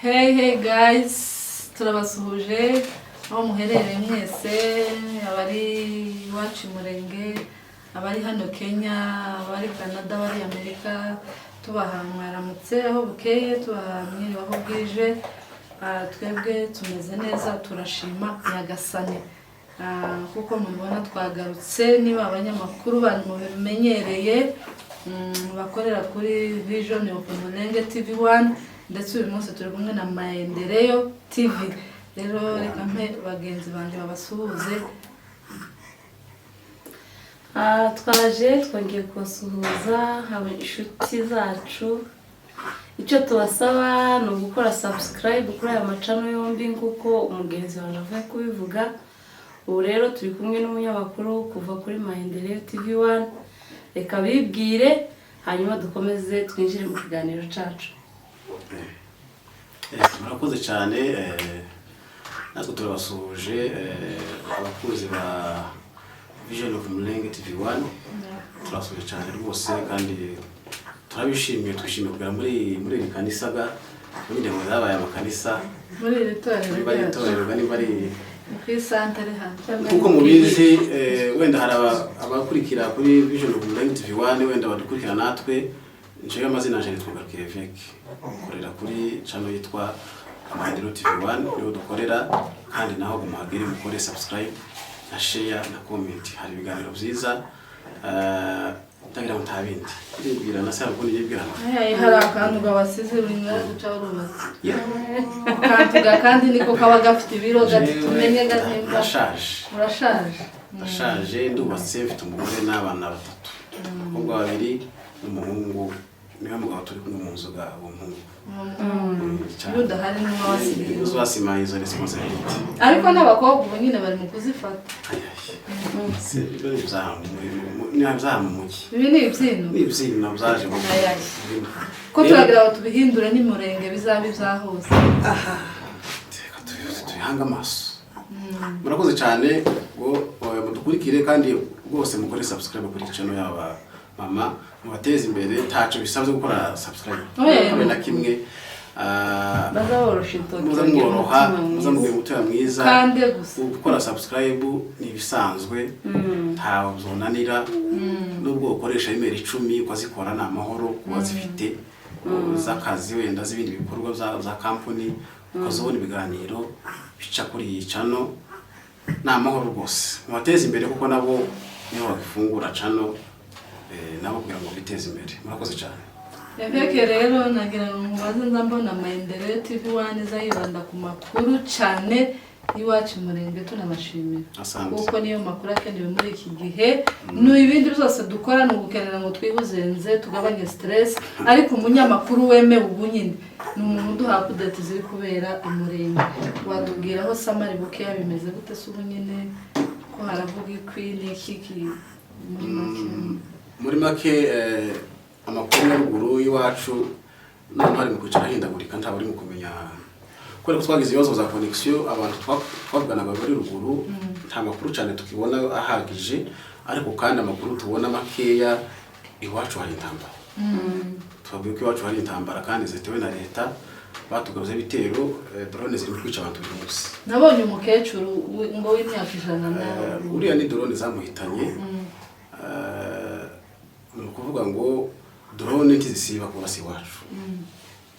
Hey, hey guys, turabasuhuje aho muherereye mwese, abari iwacu i Murenge, abari hano Kenya, abari Canada, abari Amerika. Tubaha mwaramutse aho bukeye, tubaha mwiriwe aho bwije. Twebwe tumeze neza, turashima Nyagasani. Kuko mubibona twagarutse, niba abanyamakuru banyu mubimenyereye, bakorera kuri Vision of Murenge TV 1, ndetse uyu munsi turi kumwe na Maendeleo TV. Rero reka mpe bagenzi banjye babasuhuze. Twaje twongeye kubasuhuza, haba inshuti zacu. Icyo tubasaba ni ugukora subscribe kuri aya ma channel yombi, nk'uko umugenzi waje avuye kubivuga. Ubu rero turi kumwe n'umunyamakuru kuva kuri Maendeleo TV 1. Reka bibwire, hanyuma dukomeze twinjire mu kiganiro cyacu. Murakoze cyane. Natwe turabasuhuje, abakunzi ba Vision of Murenge TV 1. Turabasuhuje cyane rwose kandi turabishimiye. Twishimiye kugera muri iri kanisa ga nyine ngo zabaye amakanisa. Muri iri torero Niba ari ryacu. itorero, niba ari Ni ku isantere hano. Kuko mubizi, wenda hari abakurikira kuri Vision of Murenge TV 1, wenda badukurikira natwe. Njyewe amazina yanjye nitwa Garukiye Evêque, nkorera kuri channel yitwa Maendeleo TV 1, niho dukorera. Kandi naho muhagere mukore subscribe na share na comment, hari ibiganiro byiza. Ndagira ngo nta bindi ndibwira na se ubundi yibwirana. Hari akantu gabasize buri mwanya guca wurubatse akantu ga kandi niko kaba gafite ibiro gati tumenye gatemba. Ndashaje. Urashaje. Ndashaje, ndubatse, mfite umugore n'abana batatu, abakobwa babiri n'umuhungu. Niwe mugabo turi kumwe mu nzu ga uwo muhungu. Iyo udahari niwe wasigaye. Uzasima izo responsabilité. Ariko n'abakobwa ubu nyine bari mu kuzifata. Ni ibyaha mu mujyi. Ibi ni ibyino. Ni ibyino byaje mu Ayayi. Ko turagira ngo tubihindure n'umurenge bizaba ibya hose. Reka tubihange amaso. Murakoze cyane ngo mudukurikire kandi rwose mukore subscribe kuri channel yaba mama, mubateze imbere. Ntacyo bisabye gukora subscribe. Oya. Habe na kimwe. Baza borosha intoki. Muza bagira mworoha umutima muza mwiza. mugira umutima mwiza. Kande gusa. Gukora subscribe ni ibisanzwe, ntawe zonanira. Nubwo ukoresha email 10 ukazikora, ni amahoro kuba zifite z'akazi, wenda z'ibindi bikorwa za company, ukazibona ibiganiro bica kuri iyi channel, ni amahoro rwose. Mubateze imbere kuko nabo niho bagifungura channel, nabo kugira ngo biteze imbere. Murakoze cyane. Evêque, rero nagira ngo nkubaze, nza mbona Maendeleo TV 1 iza yibanda ku makuru cyane y'iwacu murenge, tunabashimira. Asante. Kuko niyo makuru akenewe muri iki gihe. Ni ibindi byose dukora ni ugukenera ngo twihuzenze, tugabanye stress, ariko umunyamakuru wemewe ubu nyine ni umuntu uduha update ziri kubera umurenge. Watubwira aho samari bukeya bimeze gute se ubu nyine, ko haravuga ikwi n'iki muri make? Muri make, amakuru ya ruguru y'iwacu noneho ari mu kwicara ahindagurika, ntabwo uri mu kumenya, kubera ko twagize ibibazo za connexion. Abantu twavuganaga bari ruguru nta makuru cyane tukibona ahagije, ariko kandi amakuru tubona makeya, iwacu hari intambara. Twabwiye ko iwacu hari intambara kandi zitewe na leta, batugabuze ibitero, drone zirimo kwica abantu buri munsi. Nabonye umukecuru ngo w'imyaka 100 na Uriya ni drone zamuhitanye. Ni ukuvuga ngo drone ntizisiba kurasa iwacu.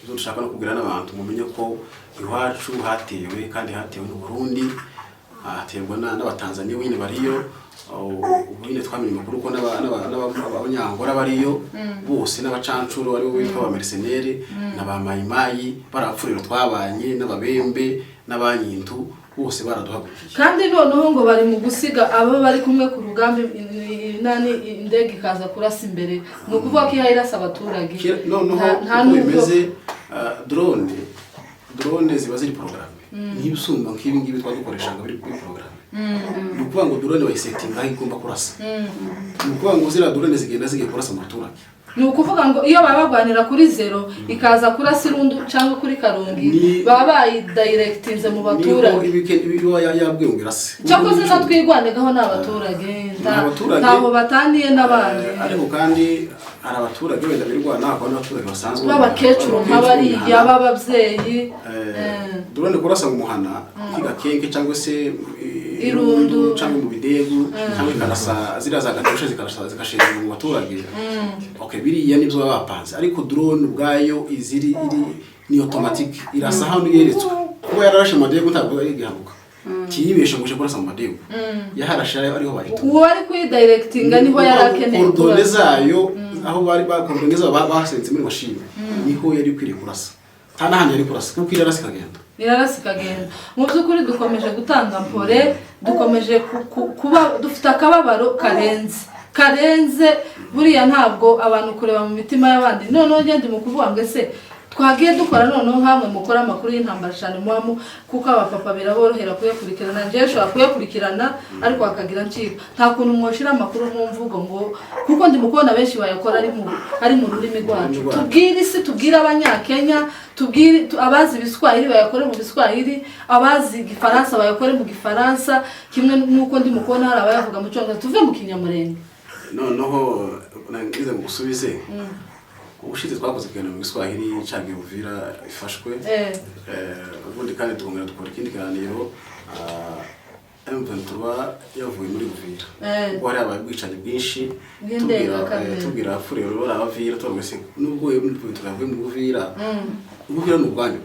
Ibyo dushaka no kubwira n'abantu, mumenye ko iwacu hatewe, kandi hatewe n'u Burundi, haterwa n'Abatanzaniya nyine bariyo. Ubu nyine twamenye amakuru ko n'Abanyangora bariyo bose, n'abacancuro aribo bitwa aba mercenaires, na ba mayimayi barapfuriro twabanye, n'Ababembe n'Abanyintu bose baraduhagurukiye. Kandi noneho ngo bari mu gusiga abo bari kumwe ku rugamba, nani, indege ikaza kurasa imbere. Ni ukuvuga ko iyo irasa abaturage Noneho nta uko nubwo bimeze, drone ziba ziri programmé, nk'ibisumba nk'ibi ngibi twadukoreshaga biri kuri programme. Ni ukuvuga ngo drone bayisetinga aho igomba kurasa. Ni ukuvuga ngo ziriya drone zigenda zigiye kurasa mu baturage. Ni ukuvuga ngo iyo baba barwanira kuri zero, ikaza kurasa Irundu cyangwa kuri Karongi, baba bayidayiregitinze mu Niho baturage. Iba yabwiye ngo irase. Cyakoze na twigwanegaho ni abaturage. Ni abaturage. Ntaho bataniye n'abandi. Ariko kandi Hari abaturage wenda birwana, hakaba n'abaturage basanzwe b'abakecuru nk'abariya b'ababyeyi. Drone kurasa mu muhana nk'igakenke cyangwa se Irundu. Cyangwa mu bidegu, cyangwa ikarasa ziriya za gatusha, zikarasa zigashira mu baturage, okay, biriya nibyo baba bapanze. Ariko drone ubwayo iziri iri ni automatic, irasa hano yeretswe. Kuba yararashe mu madegu ntabwo ari igihanuka kiyibesha ngo uje kurasa mu madegu, yaharashe ariho bahita. Uwo ari kuyidirectinga niho yari akeneye Coordonnées kurasa. zayo, aho bari ba coordonnées zabo basenze muri mashini, niho yari ikwiriye kurasa, nta n'ahandi yari kurasa, kuko irarasa ikagenda. Irarasa ikagenda. Mu by'ukuri dukomeje gutanga mpore, dukomeje kuba dufite akababaro karenze karenze. Buriya ntabwo abantu kureba mu mitima y'abandi. Noneho ngende mu kuvuga ngo ese twagiye dukora, noneho nkamwe mukora amakuru y'intambara cyane muba kuko abapapa biraborohera kuyakurikirana, njyewe nshobora kuyakurikirana ariko hakagira ncika. Nta kuntu mwoshira amakuru mu mvugo ngo, kuko ndi mu kubona benshi bayakora ari mu rurimi rwacu. Rwacu. Tubwire isi, tubwire Abanyakenya, tubwire abazi Ibiswahili bayakore mu Biswahili, abazi Igifaransa bayakore mu Gifaransa, kimwe n'uko ndi mu kubona hari abayavuga mu Cyongereza. Tuve mu Kinyamurenge. Noneho nangize ngo usubize, ubushize twakoze ikiganiro mu Giswahili cagiye Uvira ifashwe. Ubundi kandi twongera dukora ikindi kiganiro M23 yavuye muri Uvira, kuko hari habaye ubwicanyi bwinshi. Bw'indengakamere. Tubwira abafurero bari abavira, tubavuga se nubwo M23 yavuye mu Uvira, Uvira ni ubwanyu.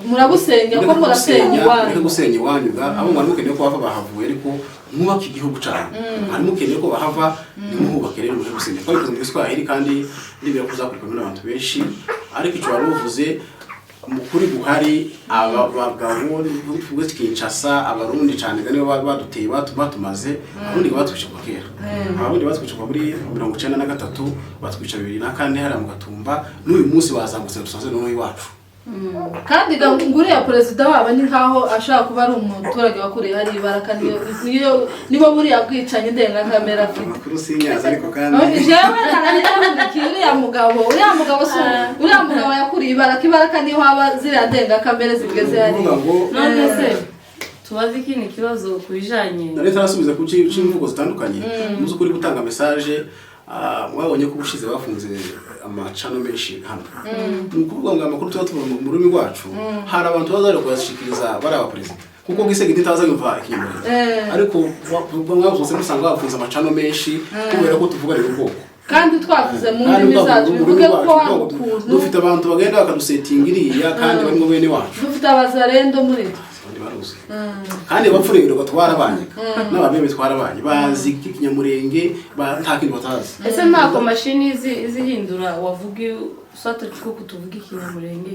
Murabusenya ko murasenya mureke iwanyu. Gusenya iwanyu ga abo mwari mukeneye ko bava bahavuye, ariko mwubake igihugu cyanyu. Mwari mukeneye ko bahava, nimuhubake rero, muje gusenya. Twabikoze mu Giswahili kandi nibwira ko uzakurikirwa n'abantu benshi. Ariko icyo wari uvuze mu kuri guhari, aba bagabo tuvuge Kinshasa, Abarundi cyane nibo baduteye, batumaze. Abarundi batwica kuva kera, Abarundi batwica kuva muri 93, batwica 2004 hariya mu Gatumba, n'uyu munsi bazamutse dusanze noneho iwacu. Kandi nguriya perezida wabo ni nkaho ashobora kuba ari umuturage wakuriye hariya ibaraka, niyo nibo buriya bwicanyi ndengakamere afite. Amakuru sinyaza ariko kandi Jewe narakurikiye uriya mugabo si uriya mugabo yakuriye ibaraka, ibaraka niho haba ziriya ndengakamere zigeze hariya. Kuvuga ngo None se tubaze ikindi kibazo ku bijanye na leta arasubiza ku c'imvugo zitandukanye. Mu by'ukuri gutanga message, mwabonye ko ubushize bafunze amacano menshi hano. Ni ukuvuga ngo amakuru tuba tuvuga mu rurimi rwacu, hari abantu baza kuyashikiriza bari abaperezida, kuko Gisegeti itaza yumva Ikinyamurenge. Ariko mwabuze musanga bafunze amacano menshi kubera ko tuvuga rero ubwoko. Kandi twavuze mu Kandi ndimi twavuze zacu, mu bivuge rurimi ko rwacu, hari ukuntu dufite abantu bagenda bakadusetinga iriya kandi barimo bene wacu. Dufite abazarendo muri twe. Abandi baruzuye kandi bapfurerwa twarabanye, n'ababebe twarabanye, bazi Ikinyamurenge, nta kindi batazi. Ese ntako mashini izihindura wavuga usata kuko tuvuga Ikinyamurenge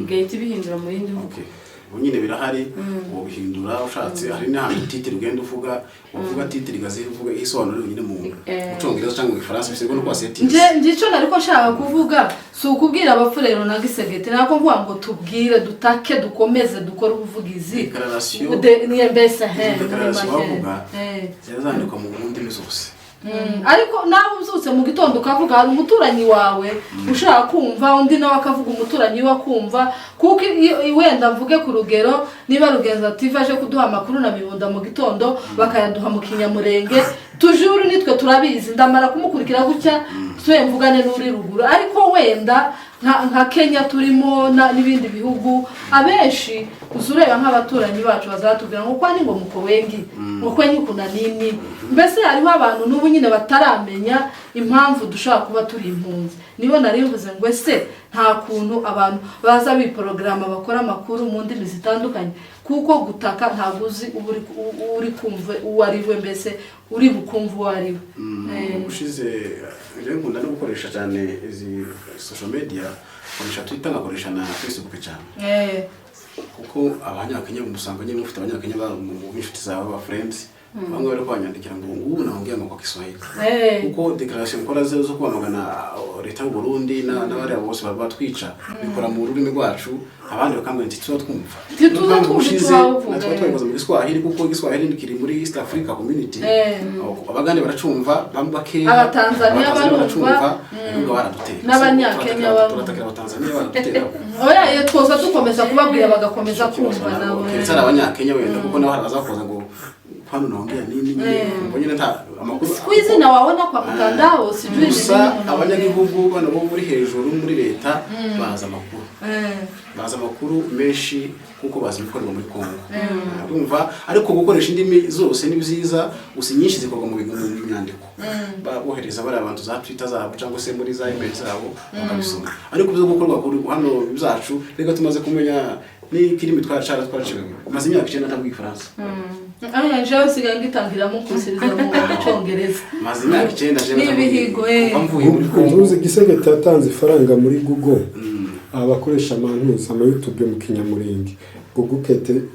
igahita ibihindura mu yindi mvugo? Okay. Ubu nyine birahari, wabihindura ushatse. Hari n'ahantu titre ugenda uvuga, wavuga titre igazivuga isobanura yonyine mu mu Cyongereza cyangwa mu Gifaransa, biterwa n'uko wasetinze. Nje icyo nari ko nshaka kuvuga si ukubwira abapfurero na Gisegeti, nako mvuga ngo tubwire, dutake, dukomeze dukore ubuvugizi. Déclaration. Niyo mbese he muri Déclaration make. bavuga zirazandikwa mu ndimi zose. Ariko nawe ubyutse mu gitondo ukavuga, hari umuturanyi wawe ushaka kumva, undi nawe akavuga, umuturanyi we akumva. Kuko wenda mvuge ku rugero, niba Rugenza TV aje kuduha amakuru na Mibunda mu gitondo bakayaduha mu Kinyamurenge, tujuru nitwe turabizi, ndamara kumukurikira gutya twe mvugane n'uri ruguru. Ariko wenda nka Kenya turimo n'ibindi bihugu, abenshi uza ureba nk'abaturanyi bacu bazatubwira ngo kwani ngo muko wengi, ngo kwenyu kuna nini. Mbese hariho abantu n'ubu nyine bataramenya impamvu dushobora kuba turi impunzi. Nibo nari mvuze ngo ese nta kuntu abantu baza biporogaramu bakora amakuru mu ndimi zitandukanye, kuko gutaka ntabwo uzi uba uri kumva uwo ari we, mbese uri bukumva uwo ari we. Ubushize rero nkunda no gukoresha cyane izi social media, nkoresha Twitter, ngakoresha na Facebook cyane, kuko Abanyakenya musanga nyine mufite Abanyakenya mu inshuti zawe, aba friends bamwe bari kwanyandikira ngo ngubu naongea ngo kwa Kiswahili, kuko déclaration nkora zo kwamagana leta y'u Burundi n'abariya bose batwica bikora mu rurimi rwacu, abandi bakambwira nti tuba twumva. Ntituza Niyo mpamvu twumva ubushize icyo wavuga, natwe twabikoze mu Giswahili, kuko Igiswahili kiri muri East Africa Community. Abagande baracumva bamwe bakeya. Abatanzania barumva. Baracumva, nubwo baradutera. N'Abanyakenya barumva. Turatakira Abatanzania baradutera. Oya, iyo twoza dukomeza kubabwira bagakomeza kumva nabo. Keretse ari Abanyakenya wenda, kuko nabo hari abazakoza ngo Kwani unaongea nini nyine? Kumva nyine nta amakuru. Siku hizi nawaona kwa mtandao, sijui ni Gusa nini mnaongea. abanyagihugu bano bo muri hejuru muri leta bazi amakuru, bazi amakuru menshi kuko bazi ibikorerwa muri Kongo. Urumva, ariko gukoresha indimi zose ni byiza, gusa inyinshi zikorwa mu nyandiko. Bohereza bariya abantu za Twitter zabo cyangwa se muri za email zabo bakabisoma, ariko byo gukorwa kuri hano byacu, reka tumaze kumenya n'ikirimi twaracara twaraciwe. Maze imyaka 9 ntabwo Igifaransa. Aya jewe nsigaye ngitangiramo kusiriza mu Cyongereza. Maze imyaka 9 jewe N'ibihigo, eh. kuva mvuye muri Kongo. Ntuzi Gisegeti yatanze ifaranga muri Google, abakoresha amantuza ama YouTube mu Kinyamurenge, Google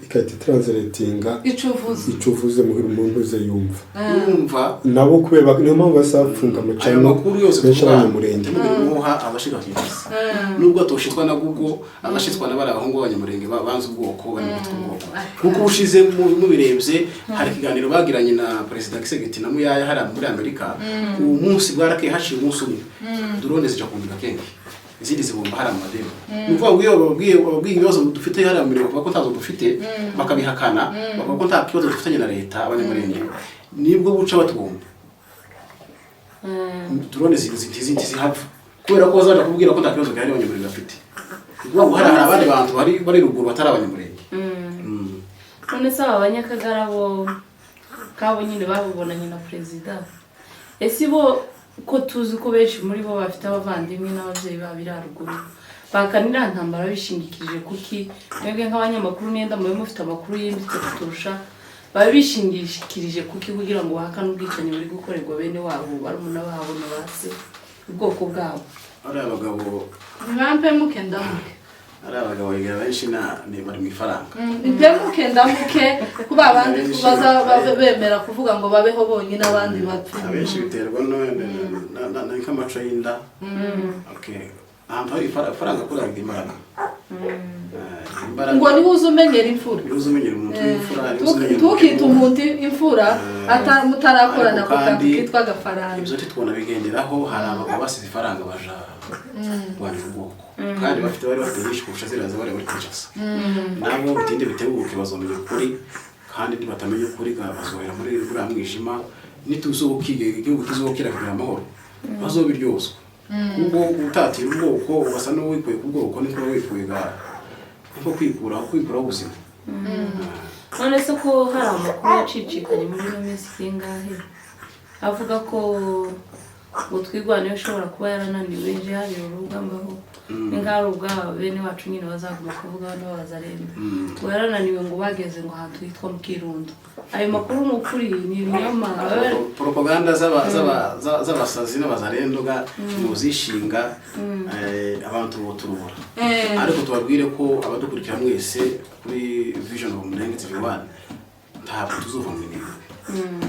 ikahita itranslatinga Ico uvuze. Ico uvuze mu ntuze yumva. Urumva. Nabo kubera niyo mpamvu basaba bafunga Ayo amacano makuru yose menshi tuvuga, abanyamurenge. ntimugire umuha abashika Kinshasa, nubwo atoshitwa na Google, agashitwa na bariya bahungu b'abanyamurenge banze ubwoko, bari gutwa ubwoko, kuko ubushize mubirebye hari ikiganiro bagiranye na Perezida Kisegeti na Muyaya hariya muri Amerika. Uwo munsi bwarakeye, haciye umunsi umwe drone zija kumbiga kenshi, izindi zibomba hariya mu madeni. Ni ukuvuga ngo iyo bababwiye ibibazo dufite hariya mu mirenge, bavuga ko ntazo dufite, bakabihakana, bavuga ko nta kibazo dufitanye na leta abanyamurenge, nibwo buca batubomba. Drone ntizihava kubera ko bazaja kubwira ko nta kibazo gihari abanyamurenge bafite. Ni ukuvuga ngo hari abandi bantu bari ruguru batari abanyamurenge. None se aba banyakagara bo kabo nyine babubonanye na perezida, ese bo ko tuzi ko benshi muri bo bafite abavandimwe n'ababyeyi babo iri haruguru, bakanira ntambara bishingikirije kuki? Mwebwe nk'abanyamakuru nenda mube mufite amakuru yimbitse kuturusha, baba bishingikirije kuki kugira ngo bahakane ubwicanyi buri gukorerwa bene wabo, barumuna babo na ba se, ubwoko bwabo? Ari abagabo. Mwampemuke ndamuke. Ari abagabo biga benshi ni bari mu ifaranga. Mpemuke ndamuke kuba abandi baza bemera kuvuga ngo babeho bonyine abandi bapfe. Abenshi biterwa nk'amaco y'inda. Okay, ahantu hari ifaranga kuriya imbaraga. Imbaraga. Ngo niho uza umenyera imfura. Niho uza umenyera umuntu w'imfura, niho uza umenyera Ntukite umuntu. Umuntu imfura mutarakorana Ariko ku kantu kandi kitwa agafaranga. Ibyo ntitubona bigenderaho. Hari abagabo basize ifaranga baja kurwanira ubwoko, kandi bari bafite nyinshi kurusha ziriya bari muri Kinshasa. Nabo bitinde bitebuke bazomenya ukuri, kandi nibatamenya ukuri bazohera muri buriya mwijima. Nituzokiga igihugu kizokira kugira amahoro, bazobiryozwa, kuko utatira ubwoko ugasa n'uwikuye ku bwoko niko wikuye niko kwikuraho ubuzima. None se ko hari amakuru yacicikanye muri ino minsi kingahe avuga ko ngo Twirwaneho ishobora kuba yarananiwe ejo hari urugamba, aho ni nk'aho ari ubwabo bene wacu nyine bazaguma kuvuga hano babazaremba ngo yarananiwe, ngo bageze ngo ahantu hitwa mu Kirundo? Ayo makuru ni ukuri, ni ibinyoma? Propaganda z'abasazi n'abazarendo ga muzishinga abantu boturubura. Ariko tubabwire ko abadukurikira mwese kuri Vision of Murenge TV 1, ntabwo tuzova mu minembwe.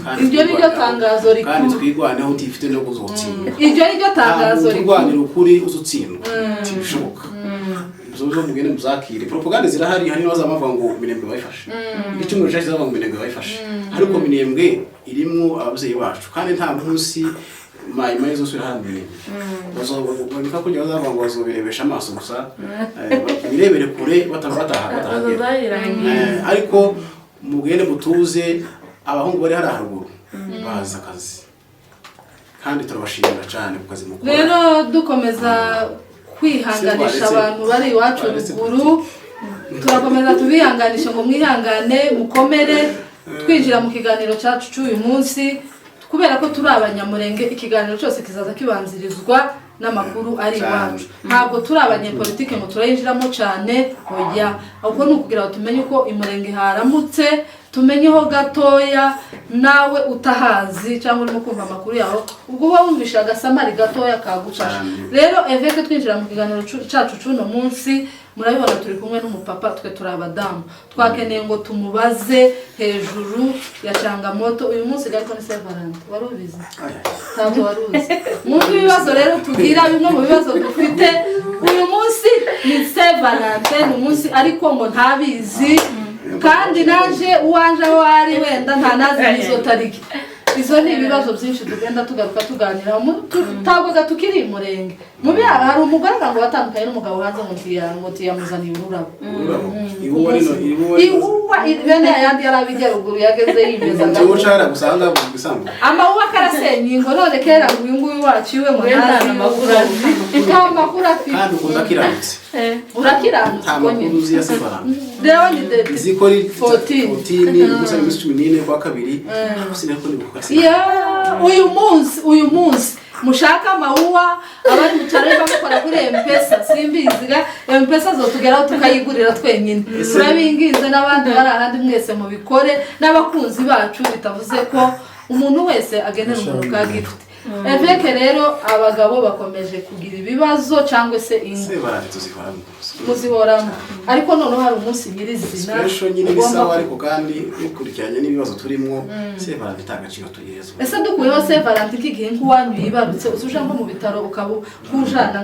Kandi Iryo ni ryo tangazo rikuru. Kandi twigwaneho utifite no kuzotsindwa. Iryo ni ryo tangazo Ntabwo rikuru. turwanira ukuri uzutsindwa, ntibishoboka. Ibyo zo mugende muzakire. Propaganda zirahari, hari n'abazamuvuga ngo Minembwe bayifashe, icyumweru cyashize bavuga ngo Minembwe bayifashe, ariko Minembwe irimwo ababyeyi bacu, kandi nta munsi mayi zose hano Minembwe bazoboneka kugira bazavuga ngo bazobirebesha amaso gusa, birebere kure batahagera. Zayirangiye. Ariko mugende mutuze, abahungu bari hariya haruguru bazi akazi, kandi turabashimira cyane ku kazi mukora. Rero dukomeza kwihanganisha abantu bari iwacu ruguru, turakomeza tubihanganisha ngo mwihangane, mukomere. Twinjira mu kiganiro cyacu cy'uyu munsi, kubera ko turi abanyamurenge, ikiganiro cyose kizaza kibanzirizwa n'amakuru ari iwacu. Ntabwo turi abanyepolitike ngo turayinjiramo cyane, oya, ahubwo ni ukugira ngo tumenye uko imurenge haramutse, tumenyeho gatoya. Nawe utahazi cyangwa urimo kumva amakuru yaho, ubwo uba wumvishe agasamari gatoya kagufasha. Cyane. Rero eveke, twinjira mu kiganiro cyacu cy'uno munsi, murabibona turi kumwe n'umupapa, twe turi abadamu. Twakeneye ngo tumubaze hejuru ya changamoto uyu munsi. Ariko ni Saint Valentin, wari ubizi? Aya. Ntabwo wari uzi. Mwumve ibibazo rero tugira, bimwe mu bibazo dufite uyu munsi ni Saint Valentin, ni umunsi ariko ngo ntabizi, kandi naje uwanje aho ari wenda ntanazi n'izo tariki. Izo ni ibibazo byinshi tugenda tugaruka tuganiraho. Ntabwo tukiri Imurenge mu bya, hari umugore ngo watandukanye n'umugabo hanze, ngo ntiyamuzaniye ururabo. Ururabo iwuwa rino, iwuwa rino. Iwuwa bene ayandi yari abijya ruguru, yageze yimeza. Igihugu cara gusa ahangaha mu bisambu. Amawuwa karasenya ingo. None kera ngo uyu nguyu wacu iwe ngo We nta ntazi makuru azi. Nta makuru afite. Kandi ukunda kiramutse. Urakiranutse. Nta Ubwo makuru nyine uzi ya Sefaranga. Rero ni date Nzi ko ari 14. 14 gusa, iminsi 14 kwa kabiri, ariko sinari ko nibuka. Ya, uyu munsi mushaka amawuwa, abari mu cyaro bamukora kuri M-Pesa, simbizi ga M-Pesa zotugeraho tukayigurira twenyine. Turabinginze n'abandi bari ahandi mwese mubikore, n'abakunzi bacu, bitavuze ko umuntu wese agenera umuntu ka gift. Eveke, rero abagabo bakomeje kugira ibibazo cyangwa se ingo. Sefaranga tuzihoramo. Muzihoramo, ariko noneho hari umunsi nyirizina Special nyine ugomba bisawa, ariko kandi bikurikiranye n'ibibazo turimo, Sefaranga nta gaciro tuyihereza. Ese dukuyeho Saint Valentin, k'igihe nk'uwanyu yibarutse, uza uja nko mu bitaro ukaba nk'ujana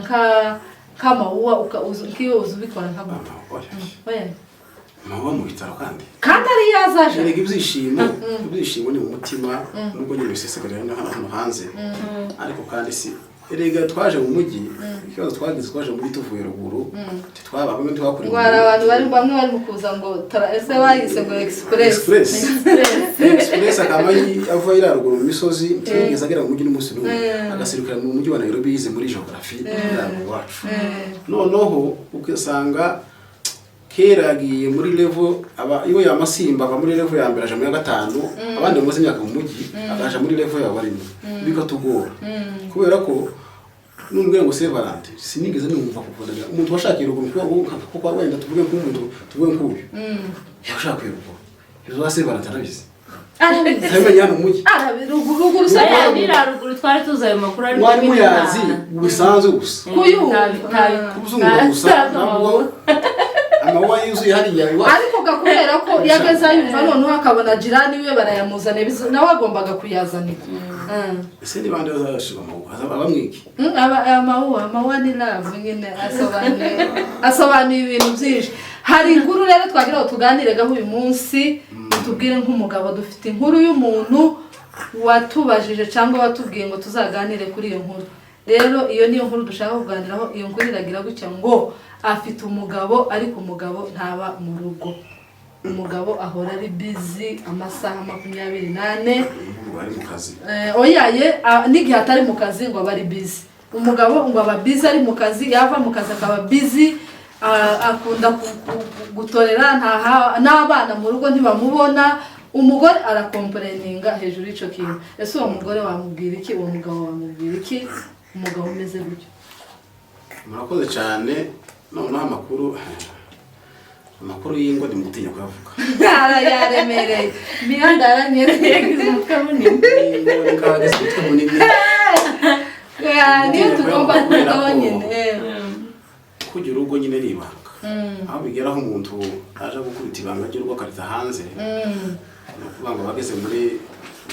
nk'amawuwa, nk'iyo uza ubikora nka gute? Oya. Amawuwa mu bitaro kandi? Kandi ari yazaje. Erega ibyishimo ni mu mutima, nubwo nyine bisesegarira no hano hanze, ariko kandi si, erega twaje mu mujyi, ikibazo twagize, twaje mu mujyi tuvuye ruguru, ntitwaba bamwe ntitwakuriye Ngo hari abantu bari bamwe bari mu kuza ngo ese bayise ngo express. Express, express, akaba ava iriya ruguru mu misozi, ntiyigeze agera mu mujyi n'umunsi n'umwe, agaserukira mu mujyi wa Nairobi, yize muri geography iriya ruguru iwacu. Noneho ugasanga kera yagiye muri level, aba iyo yamasimba ava muri level ya mbere aja muri ya gatanu, abandi bamaze imyaka mu mujyi akaja muri level yabo barimo, bikatugora kubera ko numbwira ngo Saint Valentin sinigeze numva kuvunana umuntu washakiye ruguru, kuko wenda tuvuge nk'umuntu, tuvuge nk'uyu yashakiye ruguru, izo za Saint Valentin arabizi? Arabizi. Ntabimenya hano mu mujyi. Arabizi ruguru se. Oya, niriya ruguru twari tuzi ayo makuru, ariko Mwari nyine muyazi bisanzwe gusa. Kuyumva. Kuzunguka gusa, ntabwo amawuwa yuzuye hariya iwacu. Ariko ga kubera ko yageze ayumva, noneho akabona jirani we barayamuzaniye, nawe agombaga kuyazanira. Ese ni bande bazashirwa amawuwa abamwiki? Amawuwa ni love nyine, asobanuye ibintu byinshi. Hari inkuru rero twagira ngo tuganiregaho uyu munsi, tubwire nk'umugabo. Dufite inkuru y'umuntu watubajije cyangwa watubwiye ngo tuzaganire kuri iyo nkuru. Rero iyo niyo nkuru dushaka kuganiraho. Iyo nkuru iragira gutya ngo afite umugabo, ariko umugabo ntaba mu rugo, umugabo ahora ari busy amasaha 24. Ubu ari mu kazi. Oyaye, n'igihe atari mu kazi ngo aba ari busy. Umugabo ngo aba busy ari mu kazi, yava mu kazi akaba busy, akunda gutorera, n'abana mu rugo ntibamubona. Umugore aracomplaininga hejuru y'icyo kintu. Ese uwo mugore wamubwira iki? Uwo mugabo wamubwira iki, umugabo umeze gutyo? Murakoze cyane. Noneho amakuru y'ingo ni mutinya kuyavuga. Yaremereye imihanda, yaranyereye. Yagize umutwe munini. Y'ingo ni nk'abagize umutwe munini. Niyo tugomba kuvugaho nyine. Kugira urugo nyine ni ibanga, aho bigeraho umuntu aje gukubita ibanga ry'urugo akarita hanze, ni ukuvuga ngo abageze muri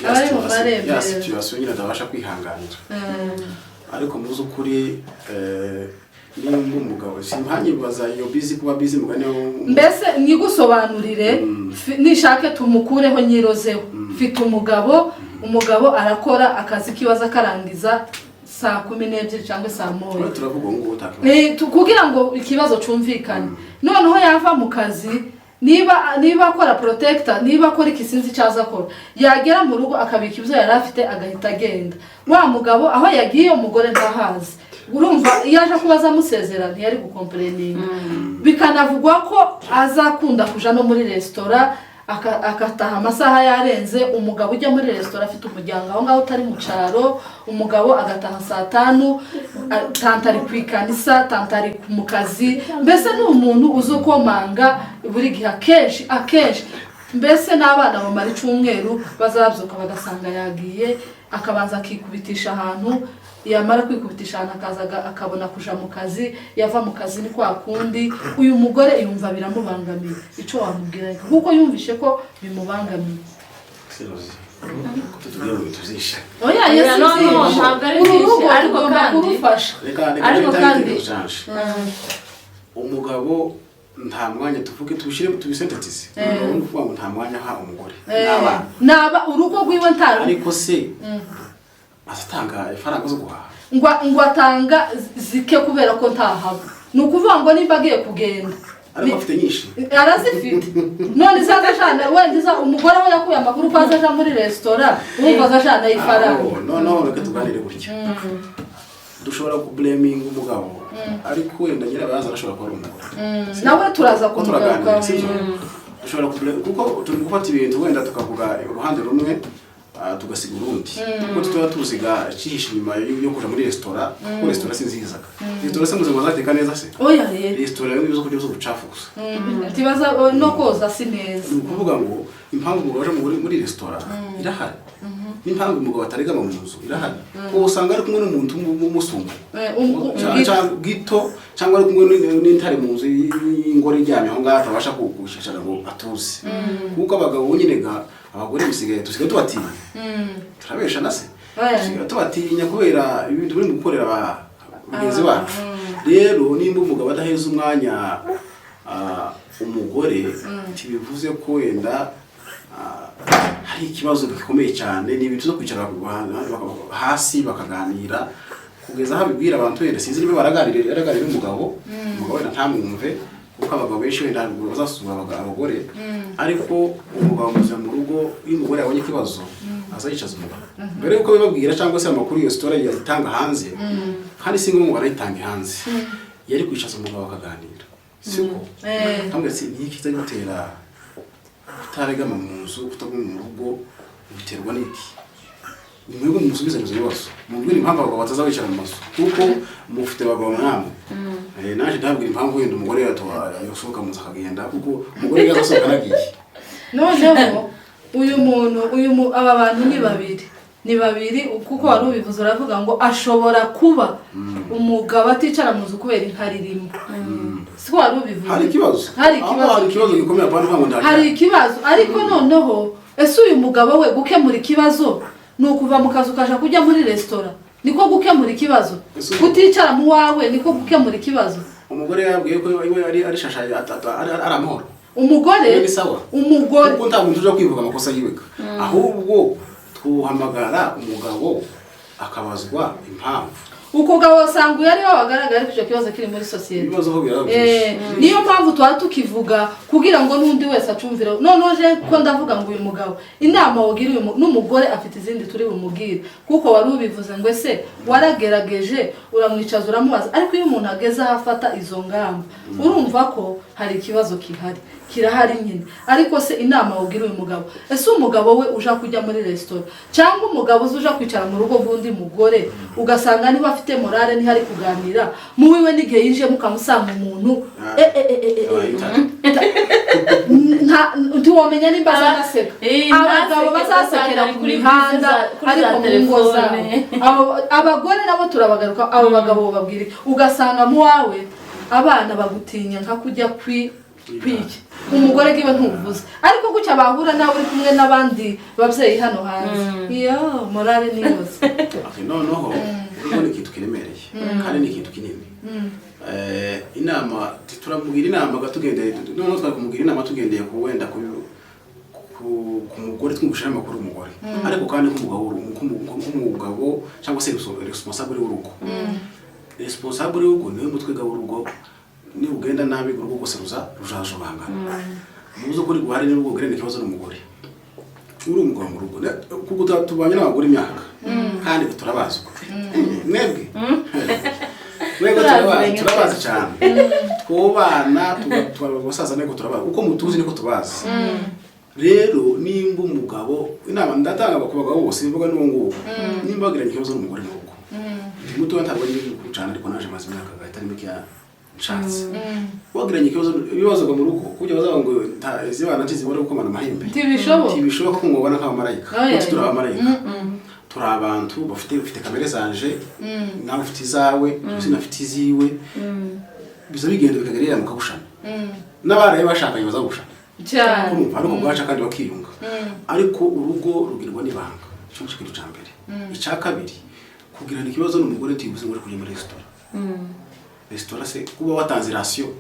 ya Abari mu ya marembera. situation nyine atabasha kwihanganira. Ariko mu by'ukuri, nimba umugabo simpanyibaza iyo busy, kuba busy mugani Mbese nyigusobanurire, nishake tumukureho nyirozeho. Mfite umugabo, umugabo arakora akazi kibaza akarangiza saa 12 cyangwa saa 1. Turiho turavuga ubu ngubu utakibazo. Kugira ngo ikibazo cumvikane. Noneho yava mu kazi, niba akora protector, niba akora iki, sinzi icyo aza akora, yagera mu rugo akabika ibyo yari afite agahita agenda. Wa mugabo aho yagiye umugore ntahazi. Urumva iyo aje kuba amusezera ntiyari gucomplaininga. Bikanavugwa ko azakunda kuja no muri resitora, agataha amasaha yarenze. Umugabo ujya muri resitora afite umuryango aho ngaho utari mu cyaro, umugabo agataha saa 5, tante ari ku ikanisa, tante ari mu kazi, mbese ni umuntu uzi ukomanga buri gihe, akenshi akenshi. Mbese n'abana bamara icyumweru bazabyuka bagasanga yagiye, akabanza akikubitisha ahantu, yamara kwikubitisha ahantu akaza akabona kuja mu kazi, yava mu kazi ni kwa kundi. Uyu mugore yumva biramubangamiye. Icyo wamubwira kuko yumvishe ko bimubangamiye? Sirozi ko tutubwira ngo bituzishe. Oya. Oya, Yesu. no, no, ntabwo ari Uru byinshi, rugo ariko tugomba kandi kurufasha. Reka Ariko reka kandi cyanje, umugabo Nta mwanya, tuvuge, tubishyire, tubisentetize. Umugabo ni ukuvuga ngo nta mwanya aha umugore n'abana. Naba urugo rwiwe nta Ariko se azatanga ifaranga zo guhaha? Ngo atanga zike kubera ko ntahaba. Ni ukuvuga ngo nimba agiye kugenda Ariko afite nyinshi. Arazifite. None izaza ajana, wenda iza umugore we yakuye amakuru ko azaja muri resitora, urumva aza ajana ifaranga. Aho, noneho reka tuganire gutya. Dushobora kublaminga umugabo, ariko wenda nyirabayazana ashobora kuba ari umugore. Nawe turaza Kuko turaganira, kumugaruka. Sibyo? Dushobora kuko turi gufata ibintu wenda tukavuga uruhande rumwe, tugasiga urundi, kuko tuba tuziga icyihishe inyuma yo kuja muri resitora, kuko resitora si nziza. Resitora se muzima zateka neza se? Oya rero. Resitora yo ibyo kurya by'ubucafu gusa. Tibaza no koza si neza. Ni ukuvuga ngo impamvu umugabo aje muri resitora irahari, n'impamvu umugabo ataregama mu nzu irahari, kuko usanga ari kumwe n'umuntu umusumba gito, cyangwa ari kumwe n'intare mu nzu y'ingore iryamye aho ngaho, atabasha kwicara ngo atuze, kuko abagabo nyine ga abagore bisigaye dusigaye tubatinya. Turabesha na se? Dusigaye tubatinya kubera ibintu buri mu gukorera bagenzi bacu. Rero nimba umugabo adaheza umwanya umugore, ntibivuze ko wenda hari ikibazo gikomeye cyane. Ni ibintu zo kwicara hasi bakaganira kugeza aho abibwira abantu. Wenda sinzi niba baraganira, yaraganira n'umugabo, umugabo wenda ntamwumve, kuko abagabo benshi wenda ntabwo bazasura abagore. Ariko umugabo muzima mu rugo, iyo umugore yabonye ikibazo, aza yicaza umugabo mbere yuko bibabwira cyangwa se amakuru iyo story yayitanga hanze. Kandi si ngombwa ngo arayitange hanze, yari kwicaza umugabo bakaganira, siko? Kamwe ati: "Ni iki gutera kutaregama mu nzu, kutaguma mu rugo? Biterwa n'iki?" Ni mwebwe mumusubize ibyo bibazo, mubwire impamvu abagabo bataza bicara mu mazu, kuko mufite abagabo namwe. Naje ndabwira impamvu wenda umugore yasohoka mu nzu akagenda, kuko umugore iyo asohoka aragiye. Noneho uyu muntu uyu aba bantu ni babiri, ni babiri, kuko wari ubivuze, uravuga ngo ashobora kuba umugabo aticara mu nzu kubera inkari irimo, siko wari ubivuze? Hari ikibazo. Hari Aho ikibazo. hari ikibazo gikomeye, apana kuvuga ngo ndaje. Hari ikibazo. Ariko noneho ese uyu mugabo we gukemura ikibazo ni ukuva mu kazi ukaja kujya muri resitora? Niko gukemura ikibazo? Kuticara mu wawe niko gukemura ikibazo? Umugore yabwiye ko iwe ari shasha, ari amahoro. Umugore. Iwe ni sawa. Umugore. Kuko nta muntu uja kwivuga amakosa yiwe, ahubwo twuhamagara umugabo akabazwa impamvu. Uko gabo usanga uyu ariwe wagaragara, ariko icyo kibazo kiri muri sosiyete. Ibibazo ho biraba byinshi. Niyo mpamvu tuba tukivuga kugira ngo n'undi wese acumvire. Noneho je ko ndavuga ngo uyu mugabo, inama wogira uyu n'umugore afite izindi turi bumubwire, kuko wari ubivuze ngo ese waragerageje uramwicaza uramubaza? Ariko iyo umuntu ageze aho afata izo ngamba, urumva ko hari ikibazo kihari, kirahari nyine. Ariko se inama wogira uyu mugabo, ese umugabo we uja kujya muri resitora, cyangwa umugabo uza uja kwicara mu rugo rw'undi mugore, ugasanga niba afite morale, niho ari kuganira mu wiwe, n'igihe yinjiyemo ukamusanga umuntu Yabaye intare. Ntiwamenya nimba azanaseka. Abagabo ntaseke, bazasekera usanga ari ku kuri mihanda, kuri za ariko mu ngo zabo. telefone. Abagore nabo turabagaruka. Abo bagabo babwira, ugasanga mu wawe abana bagutinya nka kujya kwiki, umugore giwe ntuvuze, ariko gutya bahura nawe uri kumwe n'abandi babyeyi hano hanze, iyo morale ni yose. Okay, noneho urugo ni ikintu kiremereye kandi ni ikintu kinini. Inama turamubwira inama tugendeye, noneho twari kumubwira inama tugendeye ku wenda ku mugore, twumvishije amakuru umugore, ariko kandi nk'umugabo nk'umugabo cyangwa se responsable w'urugo. Responsable w'urugo niwe mutwe w'urugo. Niba ugenda nabi, urugo rwose ruzajobangana. Mu by'ukuri guhari n'urugo ugirana ikibazo n'umugore, uri umugabo mu rugo, kuko tubanye n'abagore imyaka kandi turabazi. Mwebwe turabazi, turabazi cyane, twubana tuba abasaza, niko turabazi, uko mutuzi niko tubazi. Rero nimba umugabo, inama ndatanga ku bagabo bose, mvuga n'uwo nguwo, nimba bagiranye ikibazo n'umugore mu rugo, ndi mutoya, ntabwo ari mukuru cyane, ariko naje maze imyaka itari mike nshatse, wagiranye ikibazo, ibibazo mu rugo, kugira bazavuga ngo izibana ntizibone gukomana amahembe. Ntibishoboka. Ntibishoboka ko mubona nk'abamarayika. Oya. Kuko turi abamarayika, turi abantu bafite ufite kamere zanje, nawe ufite izawe, sinafite iziwe, biza bigenda bikagerera mukagushana, n'abaraye bashakanye bazagushana. Cyane. Urumva, ariko bwaca kandi bakiyunga. Ariko urugo rugirwa n'ibanga, icyo nicyo kintu cya mbere. Icya kabiri, kugirana ikibazo n'umugore ntibivuze ngo uri kujya muri resitora. Resitora se kuba watanze ration,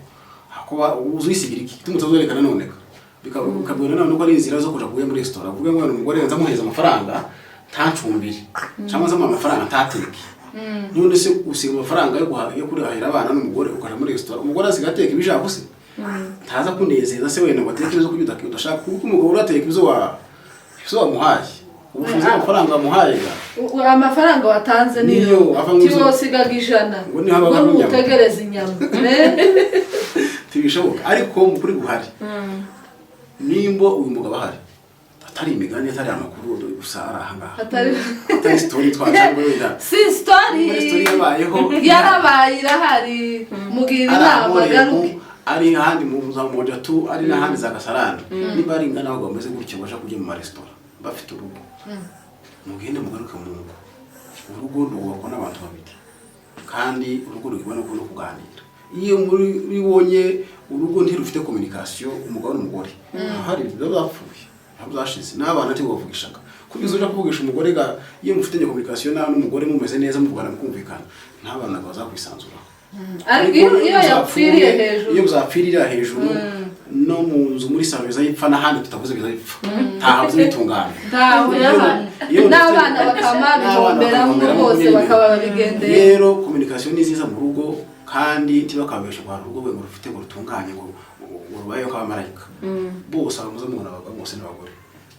Kuba uzisigira iki tumutazorekana noneka bikabwira none ko ari inzira zo kuja kuja muri restaurant, uvuge ngo umugore nzamuheza amafaranga ntancumbire, cyangwa nzamuha amafaranga ntateke. None se usiga amafaranga yo guhaha, yo kurahira abana n'umugore, ukaja muri restaurant, umugore asiga ateka ibishaka se, ntaza kunezeza se wenda ngo ateke ibyo kurya udashaka, kuko umugabo urateka ibyo wamuhaye, ubushobozi bw'amafaranga wamuhaye ga. Amafaranga watanze niyo Niyo, ava mu izo- tiwosigaga 100 Ngo niho habaga ngo inyama. nutegereza inyama. Ntibishoboka, ariko mu kuri guhari, nimba uyu mugabo ahari, atari imigani, atari amakuru gusa, ari ahangaha, atari atari story twacangwa wenda, si story. Muri story yabayeho. Yarabaye, irahari, mugira ari inama Amoremu, garuke. Ari ahandi mu za Mojatu, ari n'ahandi za Kasarani, niba ari ingana abagabo bameze gutyo baje kurya mu maresitora bafite urugo, mugende mugaruke mu ngo. Urugo rwubakwa n'abantu babiri, kandi urugo rugirwa no kuganira. Iyo muri ubonye urugo ntirufite communication, umugabo n'umugore, hari biba bapfuye, biba byashize, n'abana ntibavugishaga. Kugeza uja kuvugisha umugore ga, iyo mufitanye communication nawe n'umugore mumeze neza, muvugana mukumvikana, n'abana bazakwisanzuraho. Ariko iyo yapfiriye hejuru, iyo muzapfirira hejuru, no mu nzu muri salo bizayipfa, n'ahandi tutavuze bizayipfa, ntaho bitungana. Ntaho n'abana bakama bihomberamo bose, bakaba babigendeye. Rero communication ni nziza mu rugo, kandi ntibakabeshe ngo hari urugo ngo rufite ngo rutunganye, ngo rubayeho nk'abamarayika bose. Abamuze mubona abagabo bose n'abagore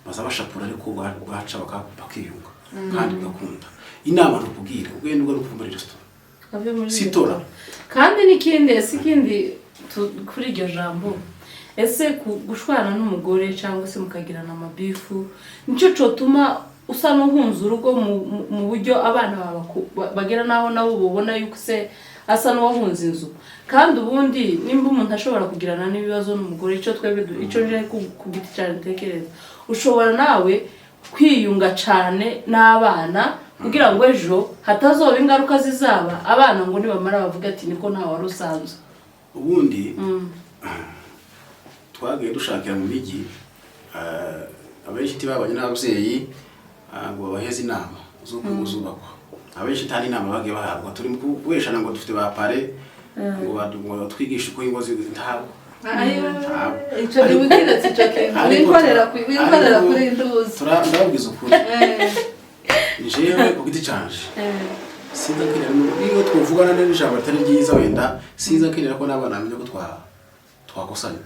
baza bashapura, ariko bwaca bakiyunga kandi bigakunda. Inama ni ukubwira ugenda ugaruka muri resitora, Ave muri sitora. Kandi n'ikindi, ese ikindi kuri iryo jambo, ese gushwana n'umugore cyangwa se mukagirana amabifu nicyo cotuma usa n'uhunze urugo mu buryo abana bawe bagera n'aho nabo bubona yuko se asa n'uwahunze inzu? Kandi ubundi nimba umuntu ashobora kugirana n'ibibazo n'umugore, icyo twebwe icyo nje ku giti cyane ntekereza, ushobora nawe kwiyunga cyane n'abana kugira ngo ejo hatazoba ingaruka zizaba abana ngo nibamara bavuga ati niko ntawe wari usanzwe. Ubundi twagiye dushakira mu mijyi, abenshi ntibabanye n'ababyeyi ngo babaheze inama z'uko ingo zubakwa. Abenshi nta n'inama bagiye bahabwa. Turi mu kubeshana ngo dufite ba pare, ngo batwigishe uko ingo ntabwo. Ntabwo. Icyo ntiwikiretse icyo kintu wikorera kuri nduzi. Ndababwiza ukuri, jewe ku giti canje sinza kenera, niyo twuvugana n'ijambo ritari ryiza wenda, sinza kenera ko n'abana bamenya ko twakosanye.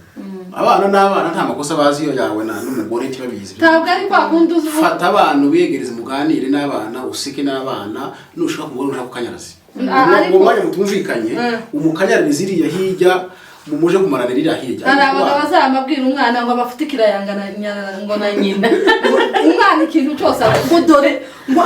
Abana n'abana nta makosa bazi iyo yawe na n'umugore ntibabizi. Ntabwo ari kwa kundi uzi ubu. Fata abantu ubegereze, muganire n'abana, useke n'abana. Nushaka kumubona ushaka kukanyarazi Ariko- uwo mwanya mutumvikanye, umukanyarariza iriya hirya, mumuje kumaranira iriya hirya. Hari abagabo bazamabwira umwana ngo abafite ikirayanga ngo na nyina, umwana ikintu cyose ngo dore ngo